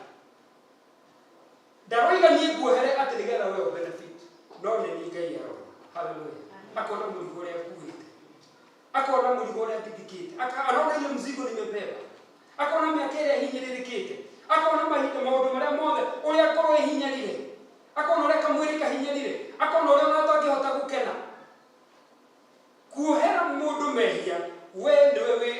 [SPEAKER 11] ndaroiga niĩ nguohere atĩ nĩgetha we ũbenefit, no nĩ niĩ Ngai arona. Haleluya. Akona mũrigo ũrĩa nguĩte, akona mũrigo ũrĩa ndindikĩte, anaona ile mzigo nimebeba, akona mĩaka ĩrĩa hinyĩrĩrĩkĩte, akona mahinda maũndũ marĩa mothe ũrĩa ngoro ĩhinyarire, akona ũrĩa kamwĩrĩ kahinyarire, akona ũrĩa ona atangĩhota gũkena. Kuohera mũndũ mehia we nĩwe wĩ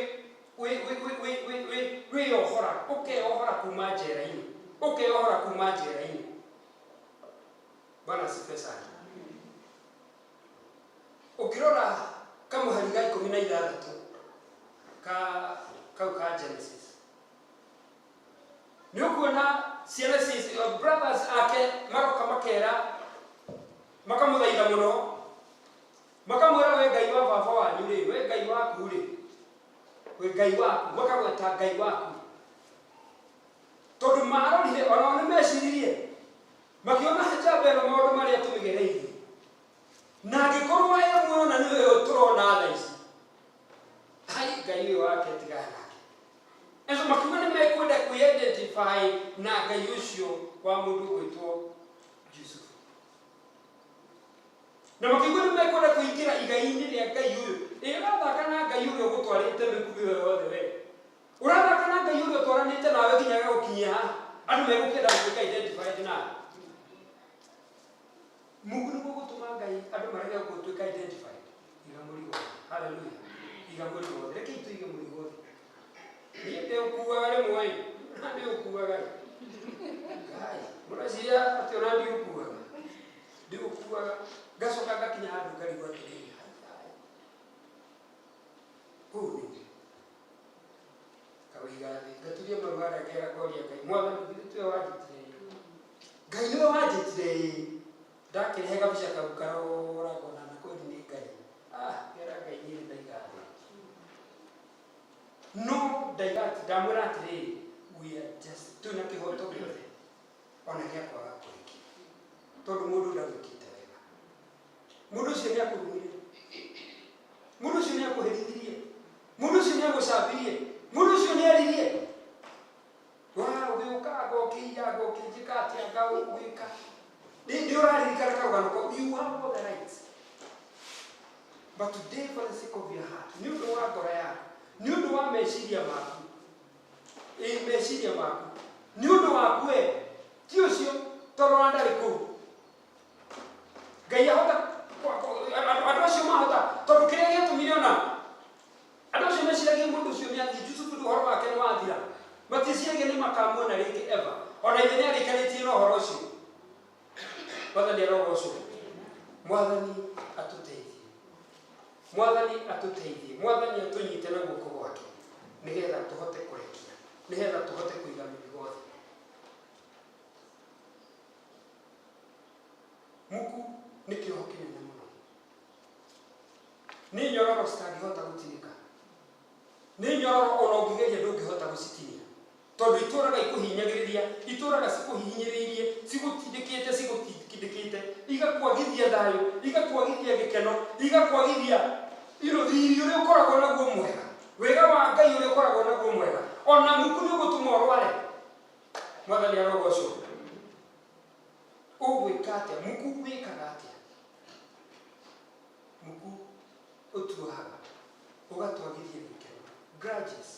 [SPEAKER 11] wĩ wĩ wĩ wĩ wĩ wĩ wĩyohora, ũkeyohora kuma njera-inĩ, ũkeyohora kuma njera-inĩ. Bwana asifiwe sana. Ũngĩrora kamũhari ga 16 ka kau ka Genesis, nĩ ũkuona ciana brothers ake maroka makera makamũthaitha mũno, makamwĩra we Ngai wa baba wanyu rĩ, we Ngai waku rĩ, we Ngai waku, makagweta Ngai waku tondũ marorire onao nĩ meciririe makĩona njamba ĩno maũndũ marĩa tũmĩgereirie, na angĩkorwo e muoyo na nĩwe tũrona thaa ici, hai Ngai ũyũ wake tigana nake. And so makiuga nĩ mekwenda kwĩ-identify na Ngai ũcio wa mũndũ ũgwĩtwo Jusufu, na makiuga nĩ mekwenda kũingĩra igai-inĩ rĩa Ngai ũyũ. Ĩ ũrathaka na Ngai ũrĩa ũgũtwarĩte mĩkuũ ĩyo yothe, we ũrathaka na Ngai ũrĩa ũtwaranĩte nawe nginya agagũkinyia haha, andũ megũkĩenda gũtuĩka identified nawe. Mungu nĩguo gũtũma Ngai andũ marege gũtuĩka identified. Iga mũrigo thĩ. Haleluya. Iga mũrigo thĩ. Rekei tũige mũrigo thĩ. Niĩ ndĩũkuaga rĩmwe ĩ, na ndĩũkuaga ĩ. Ngai, mũreciria atĩ ona ndiũkuaga. Ndiũkuaga. Ngacoka ngakinya handũ ngarigwo atĩrĩrĩ, hai, hai. Ũũ nĩguo. Kawĩiga thĩ, ngaturia maru harĩa ngera ngoria Ngai, Mwathani githĩ tiwe wanjĩtire ĩ? Ngai nĩwe wanjĩtire ĩ. Ndakĩrehe kabica kau karora ngona na kweli nĩ Ngai. Ah, ngera Ngai niĩ nĩ ndaiga thĩ. No ndaiga atĩ ndamwĩra atĩrĩrĩ, we are just twĩna kĩhoto gĩothe ona gĩa kwaga kũrekia tondũ mũndũ ndagwĩkĩte wega. Mũndũ ũcio nĩ akũrumire, mũndũ ũcio nĩ akũherithirie, mũndũ ũcio nĩ agũcambirie, mũndũ ũcio nĩ aririe wa ũgĩũka anga ũkĩiya anga ũkĩnjĩka atĩa anga ũgĩka nĩ ũraririkana karũgano kau. You have all the rights, but today, for the sake of your heart, nĩ ũndũ wa ngoro yaku, nĩ ũndũ wa meciria maku, ĩ meciria maku, nĩ ũndũ waku we ti ũcio, tondũ ona ndarĩ kũu Ngai ahota andũ acio mahota, tondũ kĩrĩa gĩatũmire ona andũ acio meciragia mũndũ ũcio nĩ athiĩ, Jusufu ũhoro wake nĩ wathira, matieciragia nĩ makamuona rĩngĩ ever. Ona ithe nĩ arĩkanĩtie na ũhoro ũcio. Mwathani arogocwo. Mwathani atũteithie, Mwathani atũteithie, Mwathani atũnyite na guoko gwake nĩgetha tũhote kũrekia. Nĩgetha tũhote kũiga mĩrigo thĩ. Muku nĩ kĩoho kĩnene mũno. Nĩ nyororo citangĩhota gũtinĩka. Nĩ nyororo ona ũngĩgeria ndũngĩhota gũcitinia. Tondũ itũraga ikũhinyagĩrĩria, itũraga cikũhihinyĩrĩirie, cigũtindĩkĩte, cigũtindĩkĩte, igakwagithia thayũ, igakwagithia gĩkeno, igakwagithia riri ũrĩa ũkoragwo naguo mwega. Wega wa Ngai ũrĩa ũkoragwo naguo mwega. Ona muku nĩ ũgũtũma ũrware. Mwathani arogocwo. Ũgwĩka atĩa? Muku wĩkaga atĩa? Muku ũtuohaga, ũgatwagithia gĩkeno. Grudges.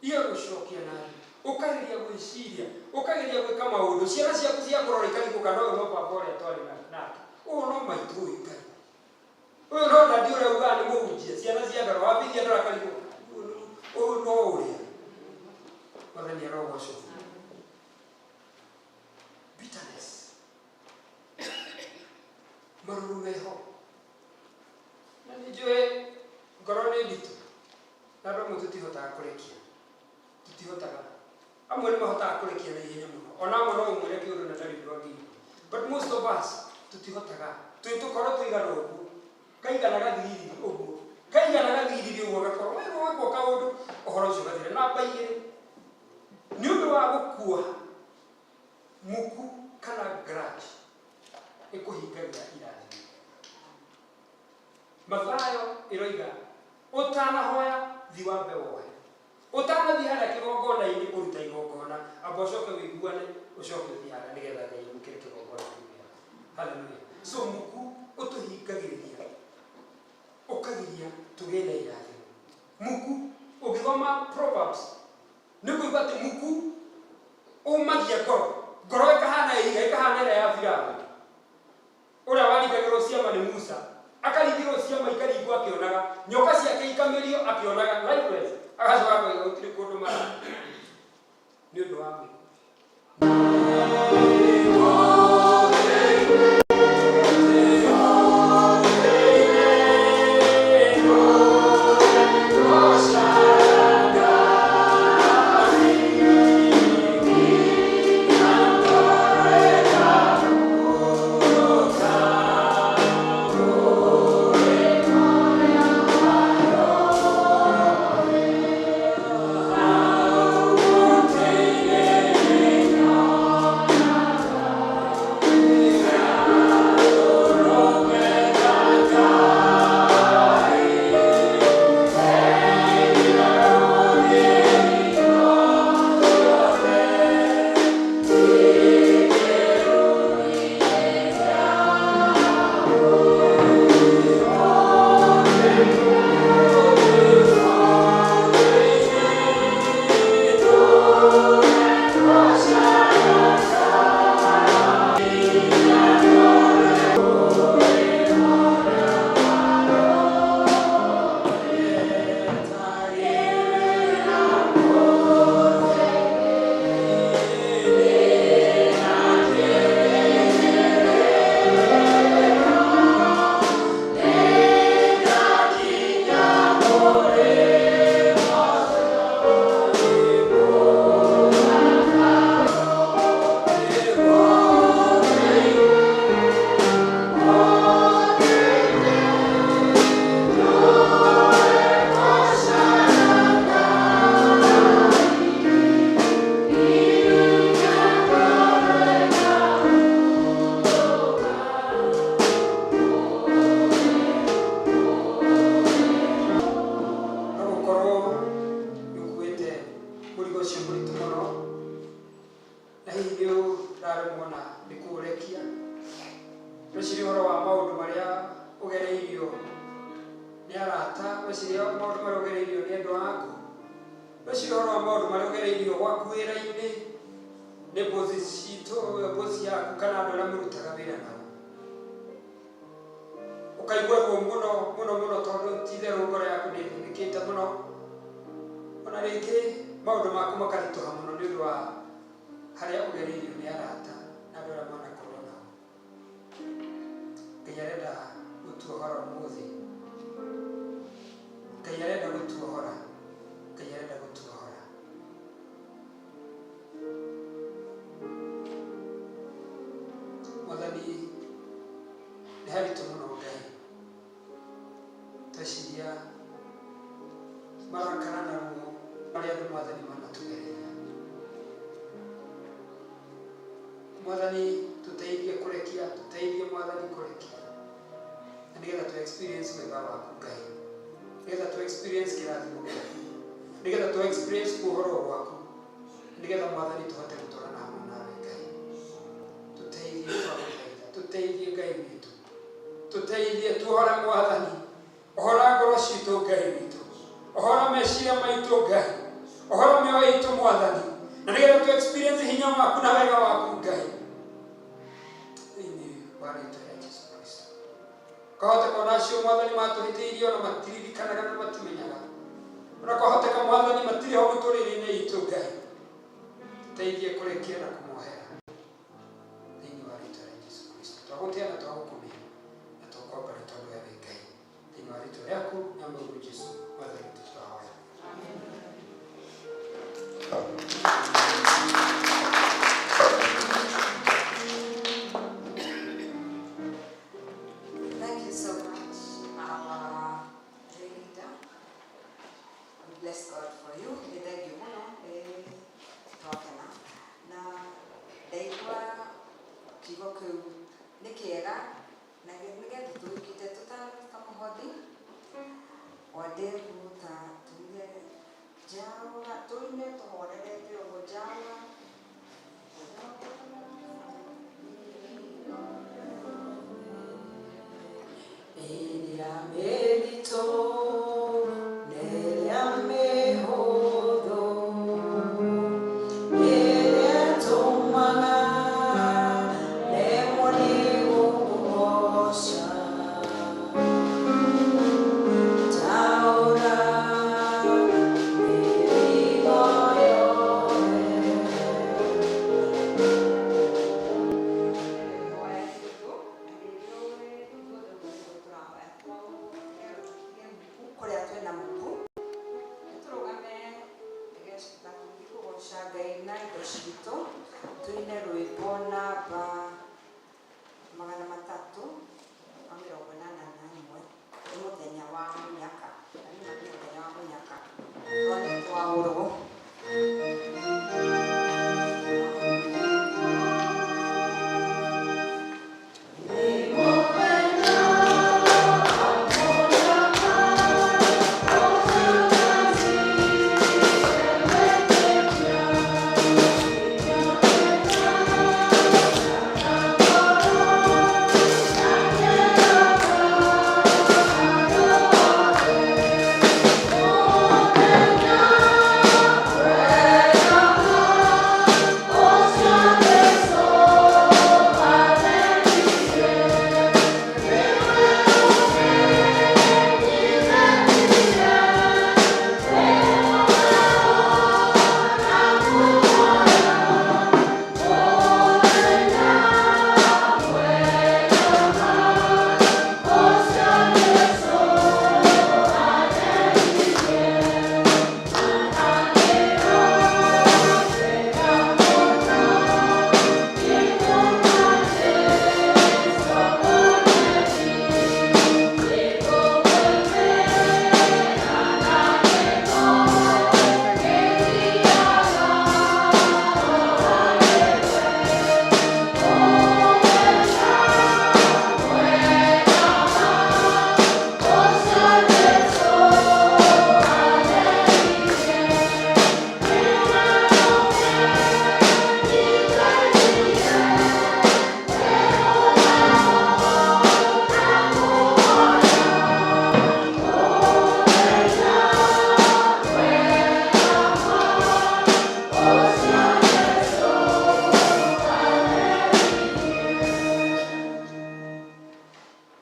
[SPEAKER 11] Igagũcokia na thĩ. Ũkageria gwĩciria, ũkageria gwĩka maũndũ. Ciana ciaku ciakũrora ikarigwo kana ũyũ no baba ũrĩa twarĩ nake. Ũyũ no maitũ ũyũ Ngai. Ũyũ no dadi ũrĩa ugaga nĩ mũhunjia. Ciana ciandora, wambithia ndora akarigwo. Ũyũ no ũrĩa. Mwathani arogocwo. Bitterness. Marũrũ meho. Na nĩ njũĩ ngoro nĩ nditũ. Na andũ amwe tũtihotaga kũrekia. Tũtihotaga. Amwe nĩ mahotaga kũrekia na ihenya mũno. Ona amwe no ũmwĩre kĩũndũ na ndarĩ ũndũ angĩigua. But most of us tũtihotaga. Twĩ tũkorwo tũigana ũguo. Kaigana gathiriri ũguo. Kaigana gathiriri ũguo gakorwo wĩrwo wĩkwo kaũndũ ũhoro ũcio ũgathira. Namba igĩrĩ. Nĩ ũndũ wa gũkua muku kana grudge ĩkũhingagia irathimo. Mathayo ĩroiga ũtanahoya thi wambe wohe. Ũtanathiĩ harĩa kĩgongona-inĩ kũruta igongona, amba ũcoke wĩiguane, ũcoke ũthiĩ harĩa nĩgetha Ngai amũkĩre kĩgongona kĩu gĩaku. Hallelujah. So muku ũtũhingagĩrĩria, ũkagiria tũgĩe na irathimo. Muku ũngĩthoma Proverbs nĩ kũigua atĩ muku ũmagia ngoro, ngoro ĩkahana ihiga, ĩkahana ĩrĩa ya Firaũni. Ũrĩa waringagĩrwo ciama nĩ Musa, akaringĩrwo ciama ikaringwo akĩonaga, nyoka ciake ikamerio akĩonaga, likewise agacoka akoiga gũtirĩ kũndũ marathiĩ nĩ ũndũ wa mĩku. No gũkorwo nĩ ũkuĩte mũrigo ũcio mũritũ mũno na hihi nĩ ũraremwo na nĩ kũũrekia. Wecirie ũhoro wa maũndũ marĩa ũgereirio nĩ arata, wecirie maũndũ marĩa ũgereirio nĩ endwa aku, wecirie ũhoro wa maũndũ marĩa ũgereirio gwaku wĩra-inĩ nĩ bosi citũ, bosi yaku kana andũ arĩa mũrutaga wĩra nao. Ũkaigua ruo mũno mũno mũno tondũ ti itherũ ngoro yaku nĩ ĩthĩnĩkĩte mũno. Ona rĩngĩ maũndũ maku makaritũha mũno nĩ ũndũ wa harĩa ũgereirio nĩ arata na andũ arĩa mwanakorwo nao. Ngai arenda gũtuohora ũmũthĩ. Ngai arenda gũtuohora. Ngai arenda gũtuohora. Haritũ mũno Ngai, tweciria marakara na ruo marĩa andũ Mwathani manatũgereria. Mwathani tũteithie kũrekia, tũteithie Mwathani kũrekia, na nĩgetha tu experience wega waku Ngai, nĩgetha tu experience kĩrathimo gĩaku, nĩgetha tu experience kuohorwo gwaku, nĩgetha Mwathani tũhote gũtwarana hamwe nawe Ngai. Tũteithie, twagũthaitha, tũteithie Ngai witũ, tũteithie tuohore Mwathani, ohora ngoro citũ Ngai witũ, ohora meciria maitũ Ngai, ohora mĩoyo itũ Mwathani, na nĩgetha tu experience hinya waku na wega waku Ngai, thĩinĩ wa rĩtwa rĩa Jesu Kristo. Kwahoteka ona acio Mwathani matũhĩtĩirie ona matiririkanaga na matimenyaga, ona kwahoteka Mwathani matirĩ ho mũtũrĩre-inĩ itũ Ngai, tũteithie kũrekia na kũmohera thĩinĩ wa rĩtwa rĩa Jesu Kristo. Twagũtĩa na twagũkumia na tũkwamba nĩ tondũ we wĩ Ngai, thĩinĩ wa rĩtwa rĩaku na Mũrũ Jesu Mwathani witũ twahoya.
[SPEAKER 3] Thank you so much, our leader. We bless God for you. Nĩ thengiũ mũno, nĩ twakena. Na ndaigua kiugo kĩu nĩ kĩega na nĩgetha tũkite tũtanaruta mũhothi wa ndevu ta tuine njaũra, tũine tũhorerete ũguo njaũra.
[SPEAKER 5] Ĩrĩa mĩritũ na ĩrĩa mĩhũthũ, ĩrĩa ĩtũmaga nemwo nĩ gũkũgooca. Taũra mĩrigo yothe.
[SPEAKER 3] Kũrĩa twĩna muku nĩ tũrũgame nĩgetha tũthiĩ kũgoca Ngai na indo citũ, tũine rwĩmbo namba 381, nĩ mũthenya wa mũnyaka, na nĩ mũthenya wa mũnyaka twana twaũrwo.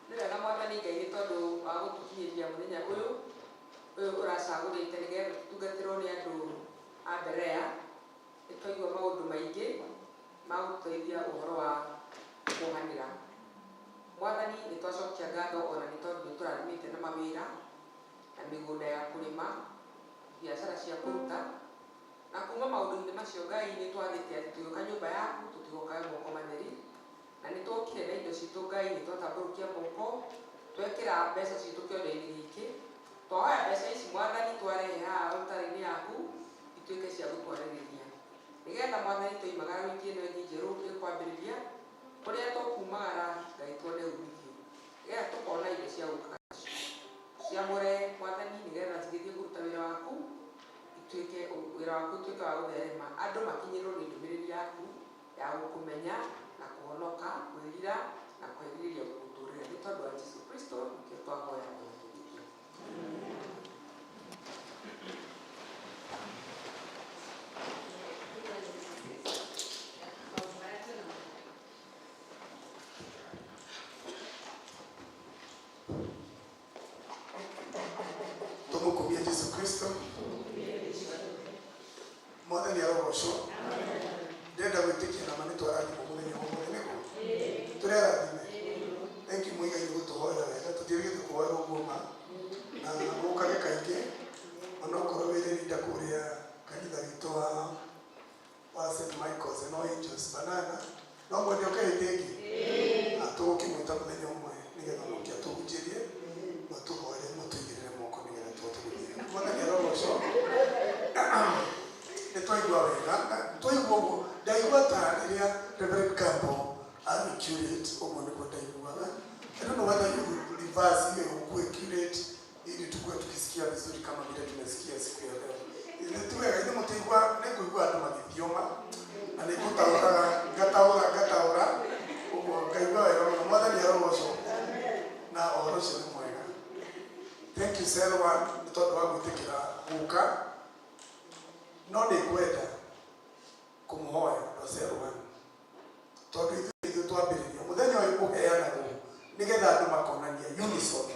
[SPEAKER 12] Nĩ wega Mwathani Ngai nĩ tondũ wa gũtũkinyĩria mũthenya ũyũ ũyũ ũracagũrĩte nĩgetha tũtungatĩrwo nĩ andũ a Berea. Nĩ twaigua maũndũ maingĩ ma gũtũteithia ũhoro wa kuohanĩra. Mwathani nĩ twacokia ngatho ona nĩ tondũ nĩ tũrathimĩte na mawĩra na mĩgũnda ya kũrĩma, biacara cia kũruta, na kuma maũndũ-inĩ macio Ngai nĩ twathĩte atĩ tũgĩũka nyũmba yaku tũtigokaga moko matheri. Na nĩ twokire na indo citũ Ngai, nĩ twatambũrũkia moko, twekĩra mbeca citũ kĩondo-inĩ gĩkĩ. Twahoya mbeca ici Mwathani twarehe haha altarĩ-inĩ yaku ituĩke cia gũtwarĩrĩria. Nĩgetha Mwathani twoimagara wiki ĩno ĩngĩ njerũ ĩkwambĩrĩria, kũrĩa tũkumagara Ngai tuone umithio. Nĩgetha tũkona indo cia gũka nacio. Ciamũre Mwathani nĩgetha cigĩthiĩ kũruta wĩra waku, ituĩke wĩra waku ũtuĩke wa gũtherema. Andũ makinyĩrwo nĩ ndũmĩrĩri yaku ya gũkũmenya na kũhonoka, kwĩrira na kwĩrirĩria gũgũtũrĩra. Nĩ tondũ wa Jesu Kristo nĩkĩo twahoya na gwĩtĩkia.
[SPEAKER 6] Tumukumie Jesu Kristo. Mwathani arogocwo. Ndĩrenda gwĩtĩkia na ma nĩ twarathimwo mũthenya wa ũmũthĩ nĩguo. Tũrĩ arathime. Thank you Mũigai nĩ gũtũhoera wega, tũtiĩrĩgĩte kũhoera ũguo ma. Na ũkage kaingĩ onokorwo wĩ leader kũrĩa kanitha witũ wa St. Michael's and All Angels Banana, no mwende ũke hĩndĩ ĩngĩ. Na tũgũkĩmwĩta mũthenya ũmwe nĩgetha mũke atũhunjĩrie, matũhoere, matũigĩrĩre moko nĩgetha tũhote gũthiĩ. Mwathani arogocwo. Nĩ twaigua wega, na twaigua ũguo, ndaigua ta rĩrĩa Reverend Campbell arĩ curate, ũguo nĩguo ndaiguaga. I don't know whether you would reverse hiyo ukuwe curate ili tukue tukisikia vizuri kama vile tumesikia siku ya leo. Ithuĩ ti wega, ithuĩ mũtĩigua, nĩ ngũigua andũ magĩthioma na nĩ ngũtaũraga, ngataũra, ngataũra, ũguo ngaigua wega mũno. Mwathani arogocwo. Na ũhoro ũcio nĩ mwega. Thank you Selwa nĩ tondũ wa gwĩtĩkĩra gũka. No nĩ ngwenda kũmũhoya andũ a Selwa tondũ ithuĩ twambĩrĩria mũthenya ũyũ ũheanagwo nĩgetha andũ makonania unison,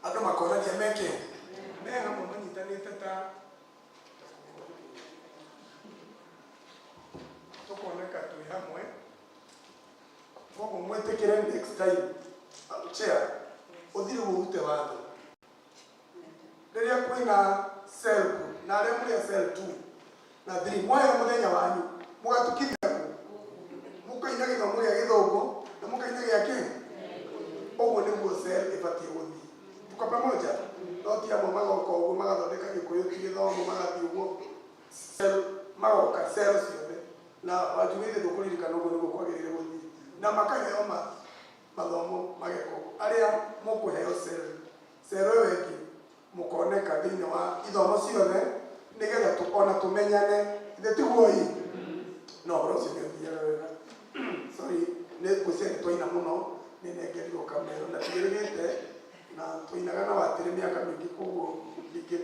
[SPEAKER 6] andũ makonania meke me hamwe manyitanĩte ta tũkoneka twĩ hamwe. Koguo mwĩtĩkĩre next time, chair ũthiĩ rĩu ũrute watho rĩrĩa kwĩna cell group na arĩa mũrĩ a cell 2 na 3 mwaheo mũthenya wanyu mũgatukithia kũ mũkaina gĩthomo gĩa gĩthũngũ na mũkaina gĩa kĩ ũguo nĩguo cell ĩbatiĩ gũthiĩ. Tuko pamoja? No ti amwe magoka ũguo magathondeka gĩkũyũ ti gĩthomo magathiĩ ũguo cell magoka cell ciothe na wanjugĩire ndũkũririkana ũguo nĩguo kwagĩrĩire gũthiĩ na makaheo mathomo mageka ũguo. Arĩa mũkũheo cell cell ĩyo ĩngĩ mũkoneka thĩinĩ wa ithomo ciothe nĩgetha ona tũmenyane ithe tiguo ĩ no ũhoro ũcio nĩ ũthiaga wega. Sorry, nĩ ngwĩciria nĩ twaina mũno nĩ nengerirwo kamero na tigĩrĩrĩte na twainaga na watĩrĩ mĩaka mĩingĩ koguo ndingĩ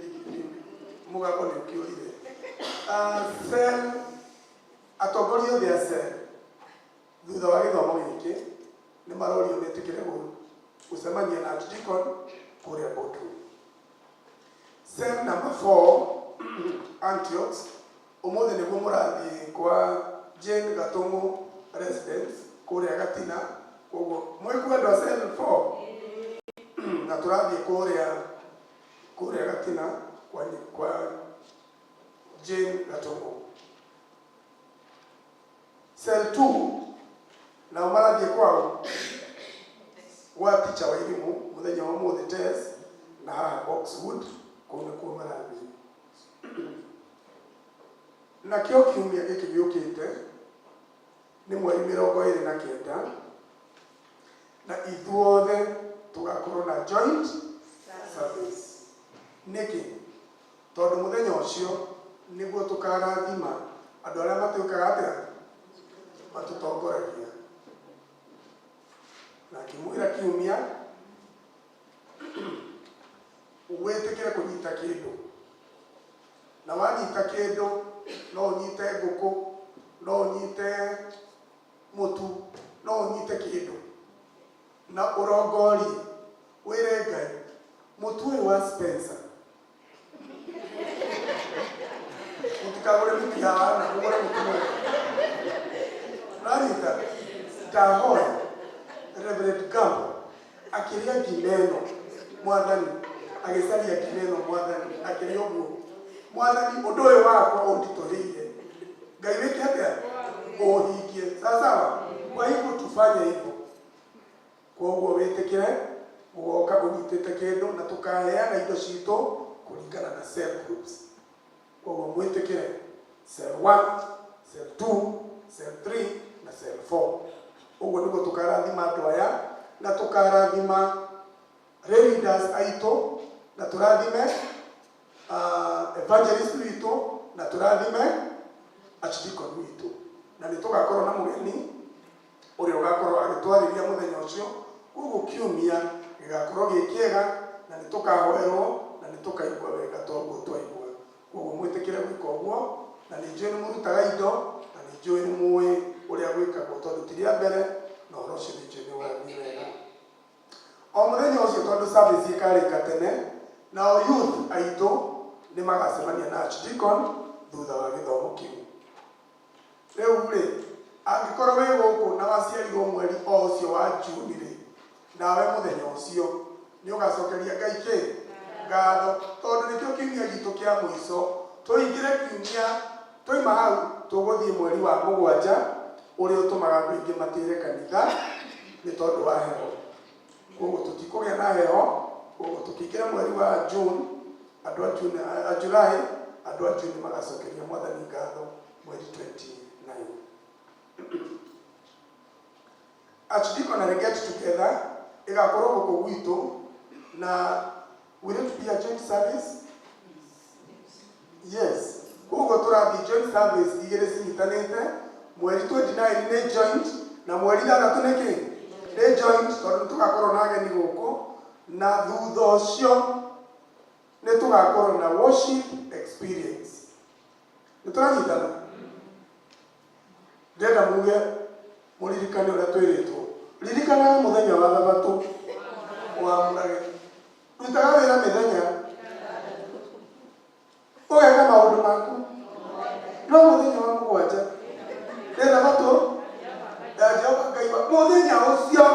[SPEAKER 6] mũgambo nĩ ũkĩũrire. Cell atongoria othe a cell thutha wa gĩthomo gĩkĩ nĩ marorio metĩkĩre gũcemania na Archdeacon kũrĩa boardroom. Cell number 4 Antiochs ũmũthĩ nĩguo mũrathiĩ kwa Jane Gatũng'ũ residence kũrĩa Gatina, koguo mwĩkuo andũ a cell 4 na tũrathiĩ kũrĩa Gatina kwa Jane Gatũng'ũ. Cell 2 nao marathiĩ kwao gwa teacher wa irimũ mũthenya wa ũmũthĩ Tess na haha Boxwood kũu nĩkuo marathiĩ. Nakĩo kiumia gĩkĩ gĩũkĩte nĩ mweri 29 na ithuothe tũgakorwo na joint service. Nĩkĩ? Tondũ mũthenya ũcio nĩguo tũkarathima andũ arĩa matuĩkaga atĩa matũtongoragia. Na ngĩmwĩra kiumia wĩtĩkĩre kũnyita kĩndũ na wanyita kĩndũ no ũnyite ngũkũ no ũnyite mũtu no ũnyite kĩndũ na ũrongorie wĩre Ngai mũtu ũyũ wa Spencer mũtikagũre mĩtu ya wana mũgũre mũtu mwega. Ũranyita? Ndahoya Reverend Gambo akĩrĩa ngima ĩno Mwathani agĩcaria ngima ĩno Mwathani akĩrĩa ũguo Mwathani ũndũ ũyũ wakwa ũnditũhĩire Ngai wĩke atĩa ũhingie sawa sawa. Kwa hivyo tu tufanye hivyo. Koguo wĩtĩkĩre gũgoka ũnyitĩte kĩndũ na tũkaheana indo citũ kũringana na cell groups. Koguo mwĩtĩkĩre cell 1, cell 2, cell 3 na cell 4. Ũguo nĩguo tũkarathima andũ aya na tũkarathima leaders aitũ na tũrathime evangelist witũ na tũrathime archdeacon witũ, na nĩ tũgakorwo na mũgeni ũrĩa ũgakorwo agĩtwarĩria mũthenya ũcio. Koguo kiumia gĩgakorwo gĩ kĩega na nĩ tũkahoerwo na nĩ tũkaigua wega toguo twaigua. Koguo mwĩtĩkĩre gwĩka ũguo, na nĩ njũĩ nĩ mũrutaga indo na nĩ njũĩ nĩ mũĩ ũrĩa gwĩkagwo tondũ ti rĩa mbere, na ũhoro ũcio nĩ njũĩ nĩ ũrathiĩ wega. O mũthenya ũcio, tondũ service ĩkarĩka tene, nao youth aitũ nĩ magacemania na archdeacon thutha wa gĩthomo kĩu. Rĩu rĩ, angĩkorwo wĩ gũkũ na waciarirwo mweri o ũcio wa Juni rĩ, nawe mũthenya ũcio nĩ ũgacokeria Ngai kĩ ngatho, tondũ nĩkĩo kiumia gitũ kĩa mũico. Tũingĩre kiumia, twaima hau tũgũthiĩ mweri wa mũgwanja, ũrĩa ũtũmaga andũ aingĩ matĩre kanitha nĩ tondũ wa heho. Koguo tũtikũgĩa na heho. Koguo tũkĩingĩra mweri wa June, andũ a June, a July, andũ a June magacokeria Mwathani ngatho mweri 29. Archdeaconry get together ĩgakorwo gũkũ gwitũ, na will it be a joint service? Yes. Koguo tũrathiĩ joint service igĩrĩ cinyitanĩte. Mweri 29 nĩ joint na mweri 6 nĩ kĩ nĩ joint, tondũ nĩ tũgakorwo na ageni gũkũ, na thutha ũcio nĩ tũgakorwo na worship experience. Nĩ tũranyitana? Ndĩrenda muge mũririkane ũrĩa twĩrĩtwo: ririkanaga mũthenya wa Thabatũ wamũrage, rutaga wĩra mĩthenya, ũgeka maũndũ maku, no mũthenya wa mũgwanja nĩ Thabatũ ya Jehova Ngai wa. Mũthenya ũcio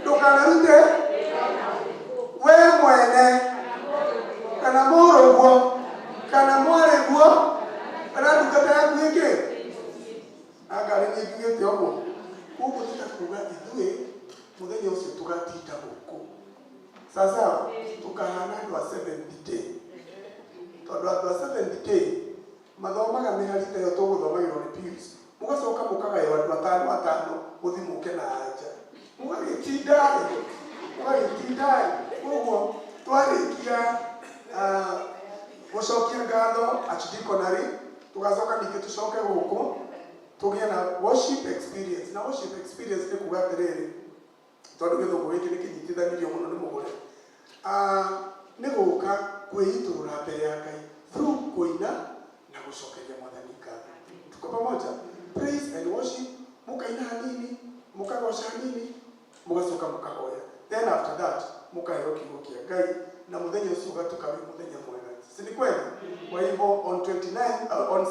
[SPEAKER 6] ndũkanarute we mwene kana mũrũguo kana mwarĩguo kana ndungata yaku ĩngĩ. Angarĩ niĩ njugĩte ũguo. Koguo nĩ ta kuga ithuĩ mũthenya ũcio tũgatinda gũkũ sawasawa, tũkahana andũ a Seventh Day, tondũ andũ a Seventh Day mathomaga mĩhari ta ĩyo tũgũthomagĩrwo nĩ Pius, mũgacoka mũkagaywo andũ atano atano, mũthi mũke na anja, mũgagĩtinda mũgagĩtinda. Koguo twarĩkia gũcokia ngatho archdeaconry, tũgacoka ningĩ tũcoke gũkũ tũgĩe na worship experience. Na worship experience nĩ kuga atĩrĩrĩ, tondũ gĩthũngũ gĩkĩ nĩ kĩnyitithanirio mũno nĩ mũgũre, nĩ gũka kwĩitũrũra mbere ya Ngai through kũina na gũcokeria Mwathani ngatho. Tuko pamoja? Praise and worship. Mũkaina hanini, mũkagoca hanini, mũgacoka mũkahoya, then after that mũkaheo kiugo kĩa Ngai, na mũthenya ũcio ũgatuka wĩ mũthenya mwega, si ni kweli? Kwa hivyo on 29, on 6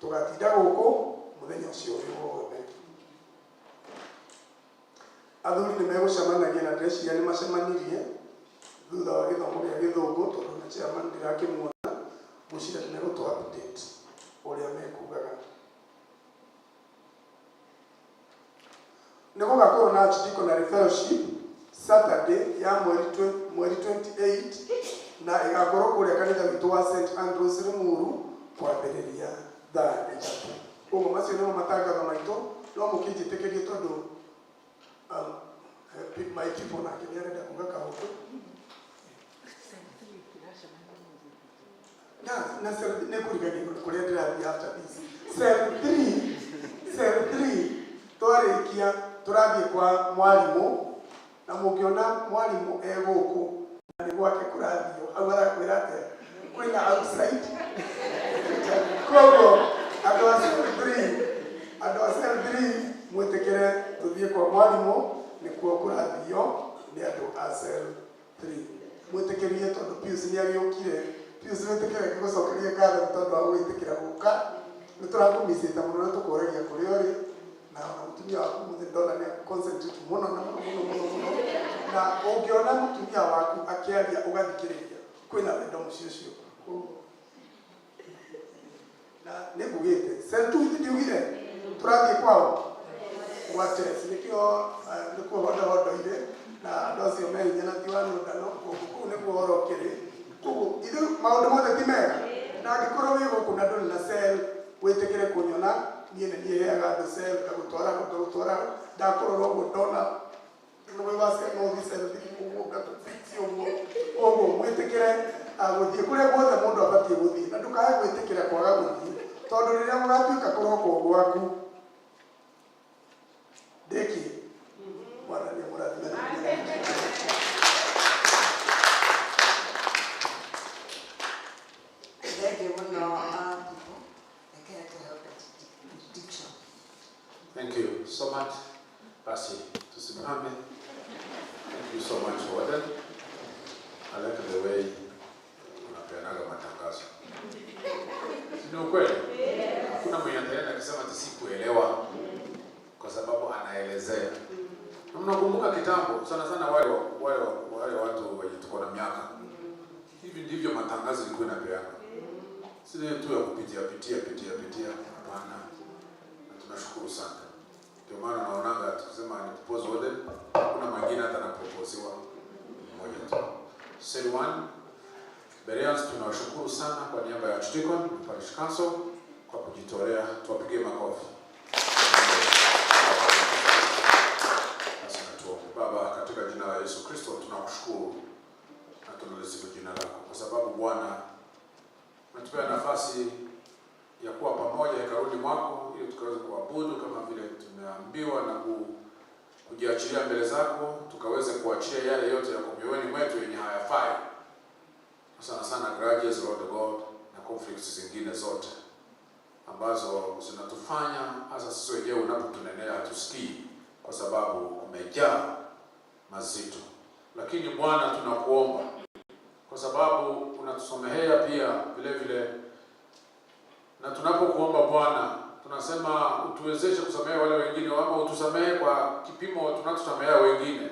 [SPEAKER 6] tũgatinda gũkũ mũthenya ũcio wĩ wothe. Athuri nĩ megũcemanagia, na ndĩreciria nĩ macemanirie thutha wa gĩthomo gĩa gĩthũngũ, tondũ na chairman ndĩrakĩmuona. Ngwĩciria nĩ megũtũ update ũrĩa mekugaga. Nĩ gũgakorwo na archdeaconry fellowship Saturday ya mweri 28, na ĩgakorwo kũrĩa kanitha witũ wa St Andrews Limuru kwambĩrĩria thaa 3. Koguo macio nĩmo matangatho maitũ. No mũkĩnjĩtĩkĩrie, tondũ my people nake nĩ arenda kuga kaũndũ na cell nĩ kũriganĩrwo nĩ kũrĩa ndĩrathiĩ after this. Cell 3, cell 3 twarĩkia tũrathiĩ kwa mwarimũ, na mũngĩona mwarimũ e gũkũ na nĩ gwake kũrathio hau, arakwĩra atĩa kwĩna outside. Koguo andũ a cell 3, andũ a cell 3, mwĩtĩkĩre tũthiĩ kwa mwarimũ, nĩkuo kũrathio nĩ andũ a cell 3. Mwĩtĩkĩrie, tondũ Pius nĩ agĩũkire. Pius, wĩtĩkĩre ngĩgũcokeria ngatho nĩ tondũ wa gwĩtĩkĩra gũka. Nĩ tũrakũmicĩte mũno na tũkũragia kũrĩa ũrĩ, na ona mũtumia waku mũthĩ ndona nĩ concentrate mũno na mũno mũno mũno mũno, na ũngĩona mũtumia waku akĩaria ũgathikĩrĩria, kwĩna wendo mũciĩ ũcio. Koguo na nĩ ngugĩte cell 2 ithe ndiugire tũrathiĩ kwao gwa test. hondohondoire na andũ acio me hinya na ti wa nũndano koguo kũu nĩguo ũhoro ũkĩrĩ. Koguo ithuĩ maũndũ mothe ti mega, na angĩkorwo wĩ gũkũ na ndũrĩ na cell, wĩtĩkĩre kũnyona niĩ nĩ niĩ heaga andũ cell, ngagũtwara hau, ngagũtwara hau, ndakũrora ũguo ndona nĩ wa cell no ũthiĩ cell ũguo ngakũfix ũguo. Koguo mwĩtĩkĩre gũthiĩ kũrĩa guothe mũndũ abatiĩ gũthiĩ, na ndũkae gwĩtĩkĩra kwaga gũthiĩ, tondũ rĩrĩa gũgatuĩka kũroko gwaku ndĩkie. Mwathani amũrathime na hinya.
[SPEAKER 3] Thank you mũno, people. Reke tũheo benediction.
[SPEAKER 7] Thank you so much. Basi, tusimame. Thank you so much, Warden. I like the way unapeanaga matangazo. Si ni ukweli? Hakuna mwenye ataenda akisema ati sikuelewa, kwa sababu anaelezea. Na mnakumbuka kitambo sana sana wale watu wenye tuko na miaka. Hivi ndivyo matangazo ilikuwa inapeana. Si ile tu ya kupitia pitia pitia pitia, hapana. Na tunashukuru sana. Ndio maana naonaga tukisema ni propose warden, hakuna mwingine hata anaproposiwa, mmoja tu. Cell 1 Bereans, tunawashukuru sana kwa niaba ya Archdeacon na Parish Council kwa kujitolea, tuwapigie makofi. Basi na tuombe. Baba, katika jina la Yesu Kristo tunakushukuru na tunalisifu jina lako kwa sababu Bwana umetupea nafasi ya kuwa pamoja hekaluni mwako ili tukaweze kuabudu kama vile tumeambiwa na kujiachilia mbele zako, tukaweze kuachia yale yote yako mioyoni mwetu yenye hayafai, sana sana grudges, Lord God, na conflicts zingine zote ambazo zinatufanya hasa sisi wenyewe unapotunenea hatusikii, kwa sababu kumejaa mazito. Lakini Bwana, tunakuomba kwa sababu unatusamehea pia vile vile, na tunapokuomba Bwana tunasema utuwezeshe kusamehe wale wengine, ama utusamehe kwa kipimo tunachosamehea wengine,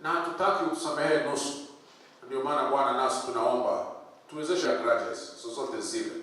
[SPEAKER 7] na hatutaki utusamehe nusu. Ndio maana Bwana, nasi tunaomba tuwezeshe grudges zozote zile.